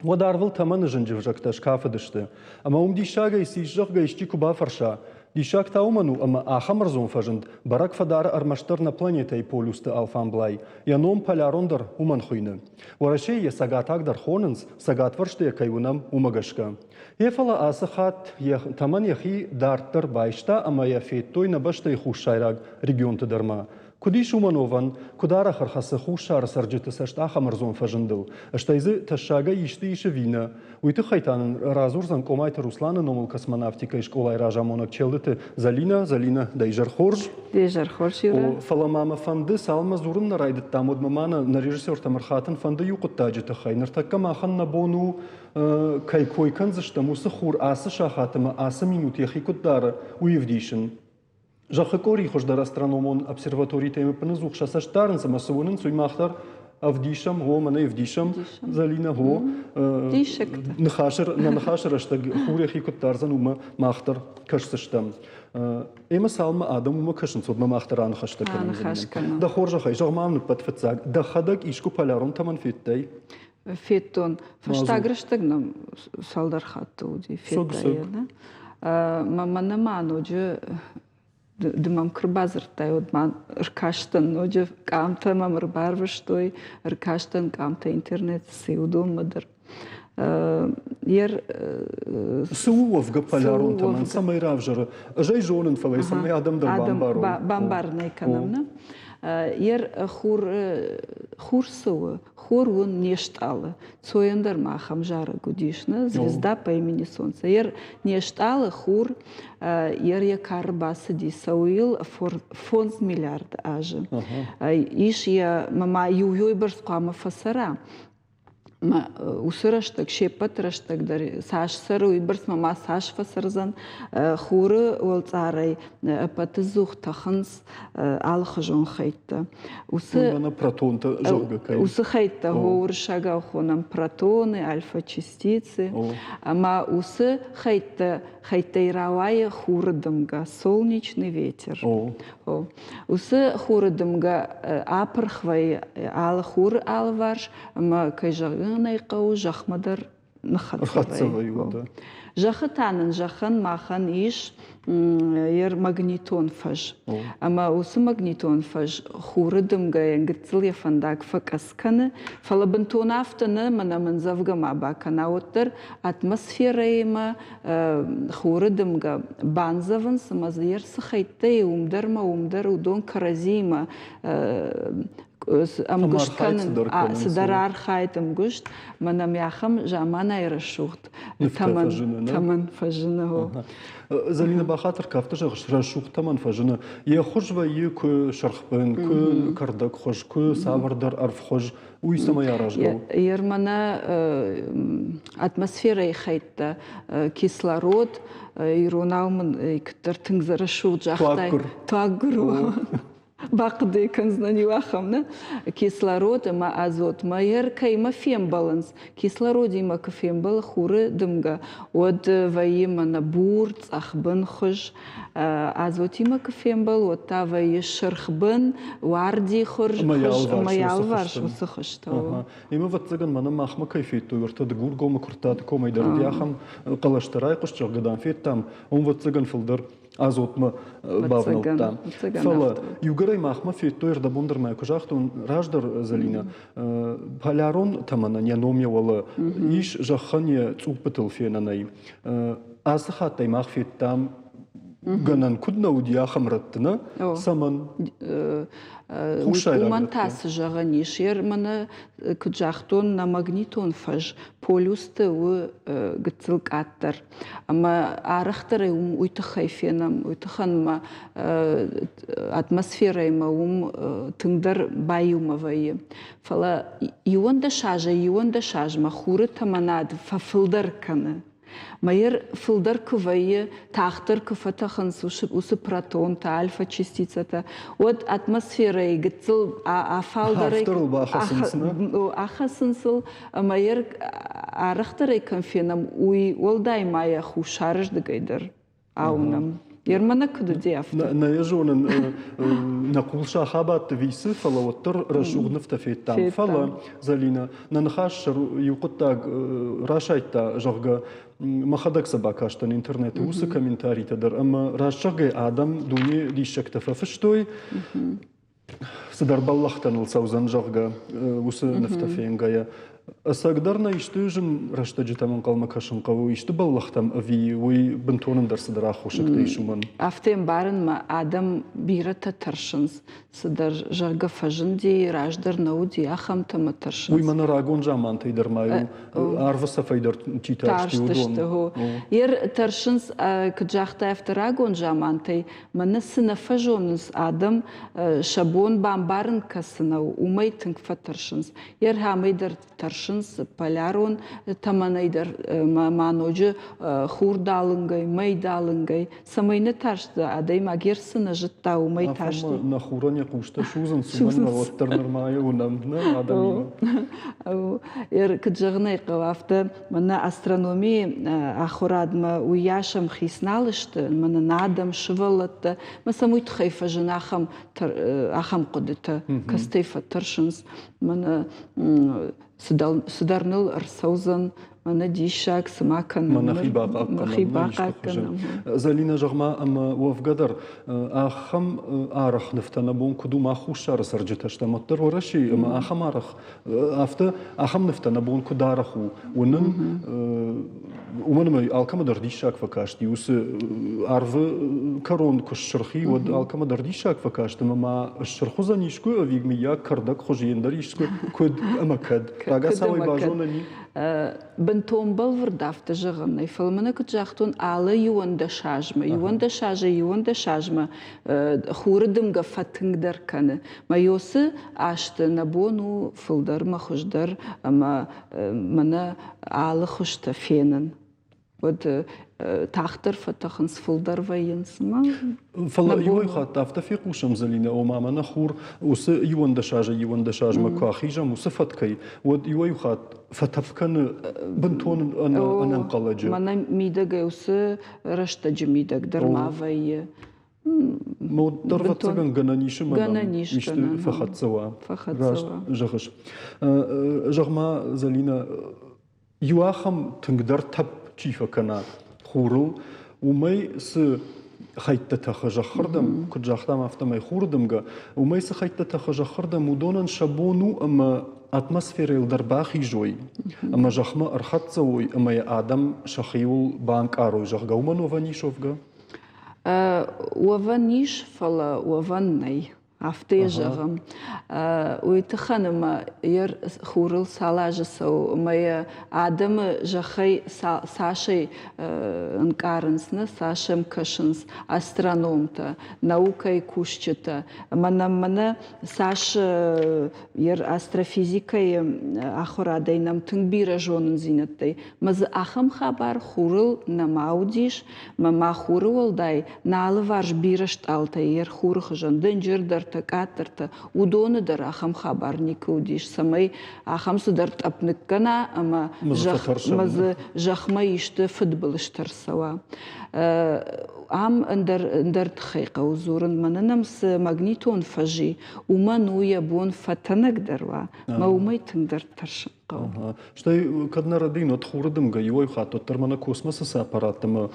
Уӕд арвыл тӕмӕны зынджы взӕгтӕ скафыдысты, ӕмӕ уым диссагӕй цы ис, зӕгъгӕ, исчи куы бафӕрса, диссаг та уымӕн у, ӕмӕ ахӕм ӕрдзон фӕзынд бӕрӕг фӕдары ӕрмӕстдӕр нӕ планетӕйы полюсты алфамблай, йӕ ном полярон дӕр уымӕн хуыйны. Уӕрӕсейы йӕ цӕгатаг дӕр хонынц, цӕгатвӕрсты йӕ кӕй уынӕм, уымӕ гӕсгӕ. Йе фӕлӕ ацы хатт йӕ тӕмӕн йӕхи дарддӕр байста ӕмӕ йӕ федтой нӕ бӕстӕйы хуссайраг регионты дӕр ма. Куыд ис уымӕн уӕвӕн, куыд арӕх ӕрхӕцы Хуссары цӕрджыты цӕст ахӕм ӕрдзон фӕзындыл, стӕй дзы тӕссагӕй исты ис ӕви нӕ, уый тыххӕй та нын радзурдзӕн Къомайты Русланы номыл космонавтикӕйы скъолайы разамонӕг Челдыты Зӕлинӕ. Зӕлинӕ, дӕ изӕр хорз! Де изӕр хорз, Юрӕ. Фӕлӕ ма мӕ фӕнды, цалынмӕ дзурын нӕ райдыдтам, уӕдмӕ ма нӕ режиссертӕм ӕрхатын фӕнды иу хъуыддаджы тыххӕй. Ныртӕккӕ махӕн нӕ бон у кӕй кой кӕндзыстӕм, уыцы хур ацы сахат ӕмӕ ацы минут йӕхи куыд дары, уый ӕвдисын. Зӕххы къори хуыздӕр астрономон обсерваторитӕй ӕппынӕдзух сӕ цӕст дарынц ӕмӕ цы уынынц, уый мах дӕр ӕвдисӕм, гъо, мӕнӕ ӕвдисӕм, Зӕлинӕ, гъо. Ныхасы, нӕ ныхасы рӕстӕг хур йӕхи куыд дардзӕн, уымӕ мах дӕр кӕсдзыстӕм. Ӕмӕ цалынмӕ адӕм уымӕ кӕсынц, уӕдмӕ мах дӕр аныхӕстӕ кӕнӕм. Дӕ хорзӕхӕй, зӕгъ-ма ныппӕт фыццаг, дӕхӕдӕг искуы полярон тӕмӕн федтай? Федтон. Фӕстаг рӕстӕг нӕм цалдӕр хатты уыди. Федтай йӕ, нӕ? Мӕнӕ ма ноджы ды мӕм куы рбадзырдтай, уӕд ма ӕркастӕн ноджы къамтӕ мӕм ӕрбарвыстой, ӕркастӕн къамтӕ интернеты цы уыдонмӕ дӕр. Цы у уӕвгӕ полярон тӕмӕн, цӕмӕй равзӕры? Ӕз ӕй зонын, фӕлӕ цӕмӕй адӕм дӕр бамбарой. Бамбарын ӕй кӕнӕм, нӕ? Ер хур, хур цы у? Хур уын не стъалы. Цойӕн дӕр ма ахӕм зарӕг уыдис, нӕ? Звезда по имени Солнце. Ер не стъалы хур, ер йӕ кары бацыди, цӕуы йыл 5 миллиард азы. Ис йӕ, ма иу бӕрц хъуамӕ фӕцӕра, уыцы рӕстӕг, се ппӕт рӕстӕг дӕр цас цӕры, уыйбӕрц ма цас фӕцӕрдзӕн. Хуры уӕлцъарӕй ӕппӕты дзух тӕхынц алыхуызон хӕйттӕ. Уыцы протонтӕ зӕгъгӕ кӕй. Уыцы хӕйттӕ уырыссагау хонӕм протоны, альфа-частицы. Ӕмӕ уыцы хӕйттӕ хӕйттӕй рауайы хуры дымгӕ, солнечный ветер. О. Уыцы хуры дымгӕ апырх вӕййы алы хуры алыварс, ӕмӕ, кӕй зӕгъын ӕй хъӕуы, зӕхмӕ дӕр ныххӕццӕ вӕййы. Зӕххы та нын зӕххӕн махӕн ис йӕ магнитон фӕз. Ӕмӕ уыцы магнитон фӕз хуры дымгӕйӕн гыццыл йӕ фӕндаг фӕкъӕдз кӕны, фӕлӕ бынтон афтӕ нӕ, мӕнӕ мын дзӕвгӕ ма бакӕна, уӕддӕр атмосферӕимӕ хуры дымгӕ бандзӕвынц ӕмӕ дзы йе рцы хӕйттӕй уым дӕр ӕмӕ уым дӕр уыдон кӕрӕдзиимӕ ӕмгуыст кӕнын, цыдӕр архайд ӕмгуыст. Мӕнӕ ме ахӕм заманайы рӕсугъд тӕмӕн фӕзыны. Зӕлинӕ бахатыр кафты зӕгъыс, рӕсугъд тӕмӕн фӕзыны. Йӕ хуыз вӕййы куы сырхбын, куы кӕрдӕгхуыз, куы цавӕрдӕр ӕрвхуыз. Уый цӕмӕй аразгӕ у? Ермӕнӕ атмосферӕйы хӕйттӕ, кислород, иронау мын куыддӕр тынг рӕсугъд загътай. Туаггуыр. Бахъуыды кӕндзынӕн иу ахӕм, нӕ? Кислород ӕмӕ азотмӕ йӕ кӕимӕ фембӕлынц. Кислородимӕ куы фембӕлы хуры дымгӕ, уӕд вӕййы мӕнӕ бур, цъӕхбын хуыз. Азотимӕ куы фембӕлы, уӕд та вӕййы сырхбын, уарди хуыз ӕмӕ йӕ алыварс уыцы хуызтӕ. Ӕмӕ ӕвӕццӕгӕн мӕнӕ махмӕ кӕй федтой, уӕртӕ Дыгургомы Куырттаты комӕй дӕр ахӕм хъӕлӕстӕ райхъуыст, зӕгъгӕ, дам, федтам. Уым, ӕвӕццӕгӕн, фылдӕр азотмӕ бавнӕлдта. Фӕлӕ иугӕрӕй махмӕ федтой, ӕрдӕбон дӕр ма куы загътон раздӕр, Зӕлинӕ, полярон тӕмӕнӕн йӕ ном йӕ уӕлӕ ис зӕххӕн йӕ цъуппытыл фенӕнӕй. Ацы хаттӕй мах федтам гӕнӕн куыд нӕ уыди ахӕм рӕтты, нӕ? Цӕмӕн? Уымӕн та цы зӕгъӕн ис? Мӕнӕ куыд загътон, нӕ магнитон фӕз полюсты у гыццыл къаддӕр. Ӕмӕ арӕхдӕр ӕй уым уый тыххӕй фенӕм, уый тыххӕн ма атмосферӕимӕ уым тынгдӕр баиумӕ вӕййы. Фӕлӕ 11 азӕй 11 азмӕ хуры тӕмӕнад фӕфылдӕр кӕны. Мӕйыр фылдӕр куы вӕййы, тагъддӕр куы фӕтӕхынц уыцы протонтӕ, альфа-частицӕтӕ, уӕд атмосферӕйы гыццыл афалдӕрӕй ахӕцынц ыл ӕмӕ йӕ арӕхдӕрӕй кӕм фенӕм, уый уӕлдай ма йӕ хуссарыздыгӕй дӕр ауынӕм. Ермана куыд уыди афтӕ? Нӕ йӕ зонын, нӕ хъул сахабадты висы, фӕлӕ уӕддӕр рӕсугъд нывтӕ федтам. Фӕлӕ, Зӕлинӕ, нӕ ныхас иу хъуыддаг расайдта, зӕгъгӕ, мӕхӕдӕг сӕ бакастӕн интернеты уыцы комментаритӕ дӕр, ӕмӕ раст зӕгъгӕй адӕм дуне диссӕгтӕ фӕфыстой, цыдӕр бӕллӕхтӕ ныл цӕудзӕн, зӕгъгӕ, уыцы нывтӕ фенгӕйӕ. Ӕцӕгдӕр нӕ исты зын рӕстӕджытӕм ӕнхъӕлмӕ кӕсын хъӕуы, исты бӕллӕхтӕм ӕви уый бынтон ӕндӕр цыдӕр аххосӕгтӕ ис уымӕн? Афтӕ ӕмбарынмӕ адӕм бирӕтӕ тӕрсынц. Цыдӕр, зӕгъгӕ, фӕзынди, раздӕр нӕ уыди, ахӕмтӕ мӕ тӕрсынц. Уый мӕнӕ рагон замантӕй дӕр ма иу арвы цӕфӕй дӕр чи тарсти, уыдон. Ер тӕрсынц, куыд загътай, афтӕ рагон замантӕй Мӕнӕ цы нӕ фӕзонынц адӕм, сӕ бон бамбарын кӕцы нӕу, уымӕй тынг фӕтӕрсынц. Йе дӕр тӕрсынц полярон тӕмӕнӕй дӕр ма ноджы хурдалынгӕй, мӕйдалынгӕй. Цӕмӕй нӕ тарст адӕймаг йе цы нӕ зыдта, уымӕй тарст. Нӕ хурӕн йӕ хъустӕ судзынц, уымӕн ӕмӕ уӕддӕр нырма уынӕм нӕ адӕмимӕ. Куыд зӕгъын ӕй хъӕуы, афтӕ Мӕнӕ астрономийы ахуырадмӕ уыйас ӕмхиц нал сты, мӕнӕ нӕ адӕм, сывӕллӕттӕ, мӕ сӕм уый тыххӕй фӕзын ахӕм, ахӕм хъуыдытӕ, кӕцытӕй фӕтӕрсынц, мӕнӕ цыдӕр ныл ӕрцӕудзӕн, мӕнӕ диссаг, цы ма кӕнӕм. Мӕ нӕхи бахъахъхъӕнӕм. Зӕлинӕ, зӕгъ-ма, ӕмӕ уӕвгӕ дӕр ахӕм арӕх нывтӕ нӕ бон куыд у мах хуссары цӕрджытӕ стӕм, уӕддӕр Уӕрӕсейы ӕмӕ ахӕм арӕх Афтӕ ахӕм нывтӕ нӕ бон куыд арӕх у уынын, уымӕн ӕмӕ алкӕмӕ дӕр диссаг фӕкасти. Уыцы арвы кӕрон куы ссырхи, уӕд алкӕмӕ дӕр диссаг фӕкаст ӕмӕ ма ссырх уыдзӕн искуы ӕви мыййаг кӕрдӕгхуыз ӕндӕр искуы куыд ӕмӕ кӕд? Рагацауӕй базонӕн и? Бынтон бӕлвырд афтӕ зӕгъӕн нӕй, фӕлӕ мӕнӕ куыд загътон, алы 11 азмӕ, 11 азӕй 11 азмӕ хуры дымгӕ фӕтынгдӕр кӕны. Мӕ азты нӕ бон у фылдӕр мӕ хуыздӕр ӕмӕ мӕнӕ алы хуызтӕ фенын. Уӕд тагъддӕр фӕтӕхынц, фылдӕр вӕййынц. Фӕлӕ иуӕй хатт афтӕ фехъусӕм, Зӕлинӕ, ома мӕнӕ хур уыцы 11 азӕй 11 азмӕ куы ахизӕм уыцы фӕткӕй, уӕд иуӕй хатт фӕтӕпп кӕны бынтон ӕнӕнхъӕлӕджы. Мӕнӕ мидӕгӕй уыцы рӕстӕджы мидӕг дӕр ма вӕййы. Уӕддӕр ӕвӕццӕгӕн гӕнӕн ис ӕмӕ исты фӕхӕццӕ уа. Раст зӕгъыс. Зӕгъ-ма, Зӕлинӕ, иу ахӕм тынгдӕр тӕпп чи фӕкӕна хурыл, уымӕй цы хӕйттӕ тӕхы зӕххырдӕм, куыд загътам, афтӕмӕй хуры дымгӕ, уымӕй цы хӕйттӕ тӕхы зӕххырдӕм, уыдонӕн сӕ бон у ӕмӕ атмосферӕйыл дӕр бахизой ӕмӕ зӕхмӕ ӕрхӕццӕ уой ӕмӕ йӕ адӕм сӕхиуыл банкъарой, зӕгъгӕ, уымӕн уӕвӕн ис уӕвгӕ? Уӕвӕн ис, фӕлӕ уӕвӕн нӕй. Афтӕ йӕ зӕгъӕм. Уый тыххӕн ӕмӕ йӕ хурыл цал азы цӕуы ӕмӕ йӕ адӕмы зӕххӕй цасӕй ӕнкъарынц, нӕ цас ӕм кӕсынц астрономтӕ, наукӕйы кусджытӕ. Ӕмӕ нӕм мӕнӕ цас астрофизикӕйы ахуырадӕй нӕм тынг бирӕ зонындзинӕдтӕй, мӕ дзы ахӕм хабар хурыл нӕма уыдис, Мӕ ма хуры уӕлдай нӕ алыварс бирӕ стъалытӕ йе рхуры хуызӕн дынджырдӕртӕ, къаддӕртӕ, уыдоны дӕр ахӕм хабар никуы уыдис, цӕмӕй ахӕм цыдӕр тъӕпп ныккӕна ӕмӕ зӕхмӕ дзы зӕхмӕ исты фыдбылызтӕ рцӕуа. Ам ӕндӕр, ӕндӕр тыххӕй хъӕуы дзурын. Мӕнӕ нӕм цы магнитон фӕз и, уымӕн у йӕ бон фӕтӕнӕгдӕр уа, мӕ уымӕй тынгдӕр тӕрсын хъӕуы. Стӕй кӕд нӕ рӕдийын, уӕд хуры дымгӕ иуӕй хатт уӕддӕр мӕнӕ космосы цы аппараттӕ ӕмӕ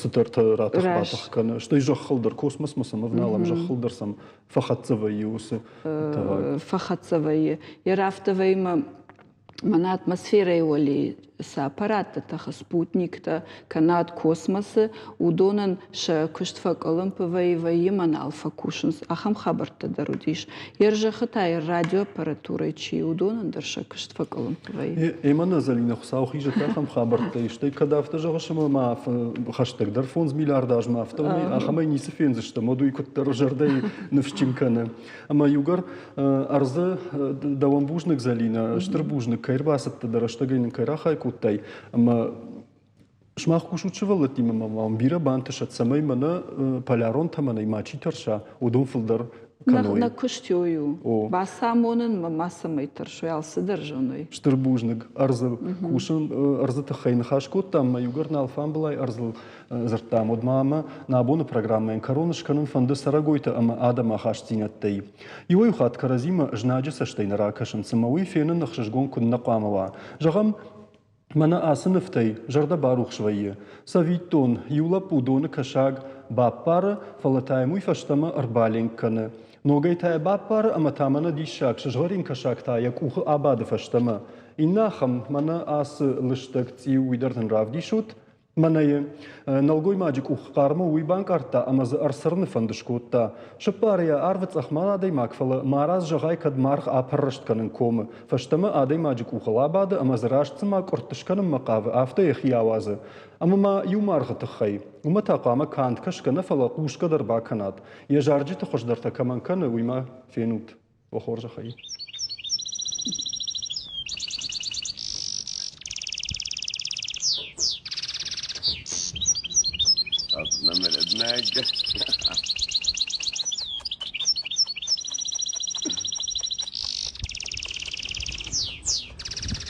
цыдӕртӕ ратӕх-батӕх кӕны, стӕй зӕххыл дӕр, космосмӕ сӕм ӕвналӕм, зӕххыл дӕр сӕм фӕхӕццӕ вӕййы уыцы тӕваг. Фӕхӕццӕ вӕййы. Йӕ рафтӕ вӕййы мӕнӕ атмосферӕйы уӕле цы аппараттӕ тӕхы, спутниктӕ, кӕнӕ космосы, уыдонӕн сӕ куыст фӕкъуылымпы вӕййы, вӕййы мӕ нал фӕкусынц. Ахӕм хабӕрттӕ дӕр уыдис. Йе рзӕхы та йӕ радиоаппаратурӕ чи, уыдонӕн дӕр сӕ куыст фӕкъуылымпы вӕййы. Ӕмӕ нӕ Зӕлинӕ Хуыцау хизӕд ахӕм хабӕрттӕй, стӕй кӕд афтӕ зӕгъыс ӕмӕ ма хӕстӕгдӕр 5 миллиард азмӕ афтӕ ахӕмӕй ницы фендзыстӕм, уӕд уый куыддӕр зӕрдӕйы ныфсджын кӕны. Ӕмӕ иугӕр ӕрдзы дӕуӕн бузныг, Зӕлинӕ, стыр бузныг, кӕй ӕрбацыдтӕ, дӕ рӕстӕгӕй нын кӕй рахай кодтай, ӕмӕ сымах кусут сывӕллӕттимӕ ӕмӕ уын бирӕ бантысӕд, цӕмӕй мӕнӕ полярон тӕмӕнӕй мачи тӕрса, уыдон фылдӕр. кӕной. Нӕ куыстёй у. Бацамонынмӕ ма цӕмӕй тӕрсой, алцыдӕр зоной. Стыр бузныг. Ӕрдзы кусын, ӕрдзы тыххӕй ныхас кодтам, мӕ иугӕр нӕ алфамбылай ӕрдзыл дзырдтам, уӕд ма ӕмӕ нӕ абоны программӕйӕн кӕрон скӕнын фӕнды цӕрӕгойтӕ ӕмӕ адӕмы ахастдзинӕдтӕй. Иуӕй-иу хатт кӕрӕдзимӕ знаджы цӕстӕй нӕ ракӕсынц, ӕмӕ уый фенын ӕхсызгон куыннӕ хъуамӕ уа. Зӕгъӕм, Мӕнӕ ацы нывтӕй зӕрдӕ барухс вӕййы. Цӕвиттон, иу лӕппу доны кӕсаг баппары, фӕлӕ та йӕм уый фӕстӕмӕ ӕрбаленк кӕны. Ногӕй та йӕ баппары ӕмӕ та мӕнӕ диссаг, сызгъӕрин кӕсаг та йӕ къухы абады фӕстӕмӕ. Иннӕ ахӕм, мӕнӕ ацы лыстӕг цъиу, уый дӕр дын равдисут. Мӕнӕйы нӕлгоймаджы къух хъармы уый банкъардта ӕмӕ дзы ӕрцӕрыны фӕнд скодта. Сыппары йӕ арвы цъӕхмӕ адӕймаг, фӕлӕ марадз зӕгъай, кӕд маргъ апӕррӕст кӕнын комы. Фӕстӕмӕ адӕймаджы къухыл абады ӕмӕ дзы раст цыма къуыртт скӕнынмӕ хъавы, афтӕ йӕхи ауадзы. Ӕмӕ ма иу маргъы тыххӕй. Уымӕ та хъуамӕ канд кӕсгӕ нӕ, фӕлӕ хъусгӕ дӕр бакӕнат. Йӕ зарджыты хуыздӕртӕ кӕмӕн кӕны, уый ма фенут. Уӕ хорзӕхӕй. Nem öled meg.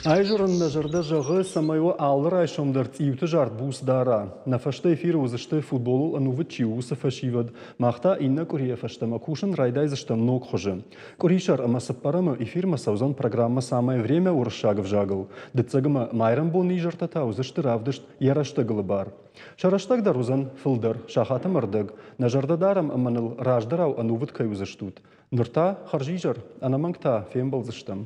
Айзӕрын нӕ зӕрдӕ зӕгъы, цӕмӕй уӕ алы райсом дӕр цъиуты зард буц дара. Нӕ фӕстӕ эфиры уыдзысты футболыл ӕнувыд чи у, уыцы фӕсивӕд. Мах та иннӕ къуырийӕ фӕстӕмӕ кусын райдайдзыстӕм ног хуызы. Къуырисӕр ӕмӕ цыппӕрӕмы эфирмӕ цӕудзӕн программӕ «Самое время» уырыссаг ӕвзагыл. Дыццӕг ӕмӕ майрӕмбоны изӕртӕ та уыдзысты равдыст «Йӕ рӕстӕгылы бар». Сӕ рӕстӕг дӕр уыдзӕн фылдӕр, сахат ӕмӕ ӕрдӕг. Нӕ зӕрдӕ дарӕм ӕмӕ ныл раздӕрау ӕнувыд кӕй уыдзыстут. Ныр та хӕрзизӕр, ӕнӕмӕнг та фембӕлдзыстӕм.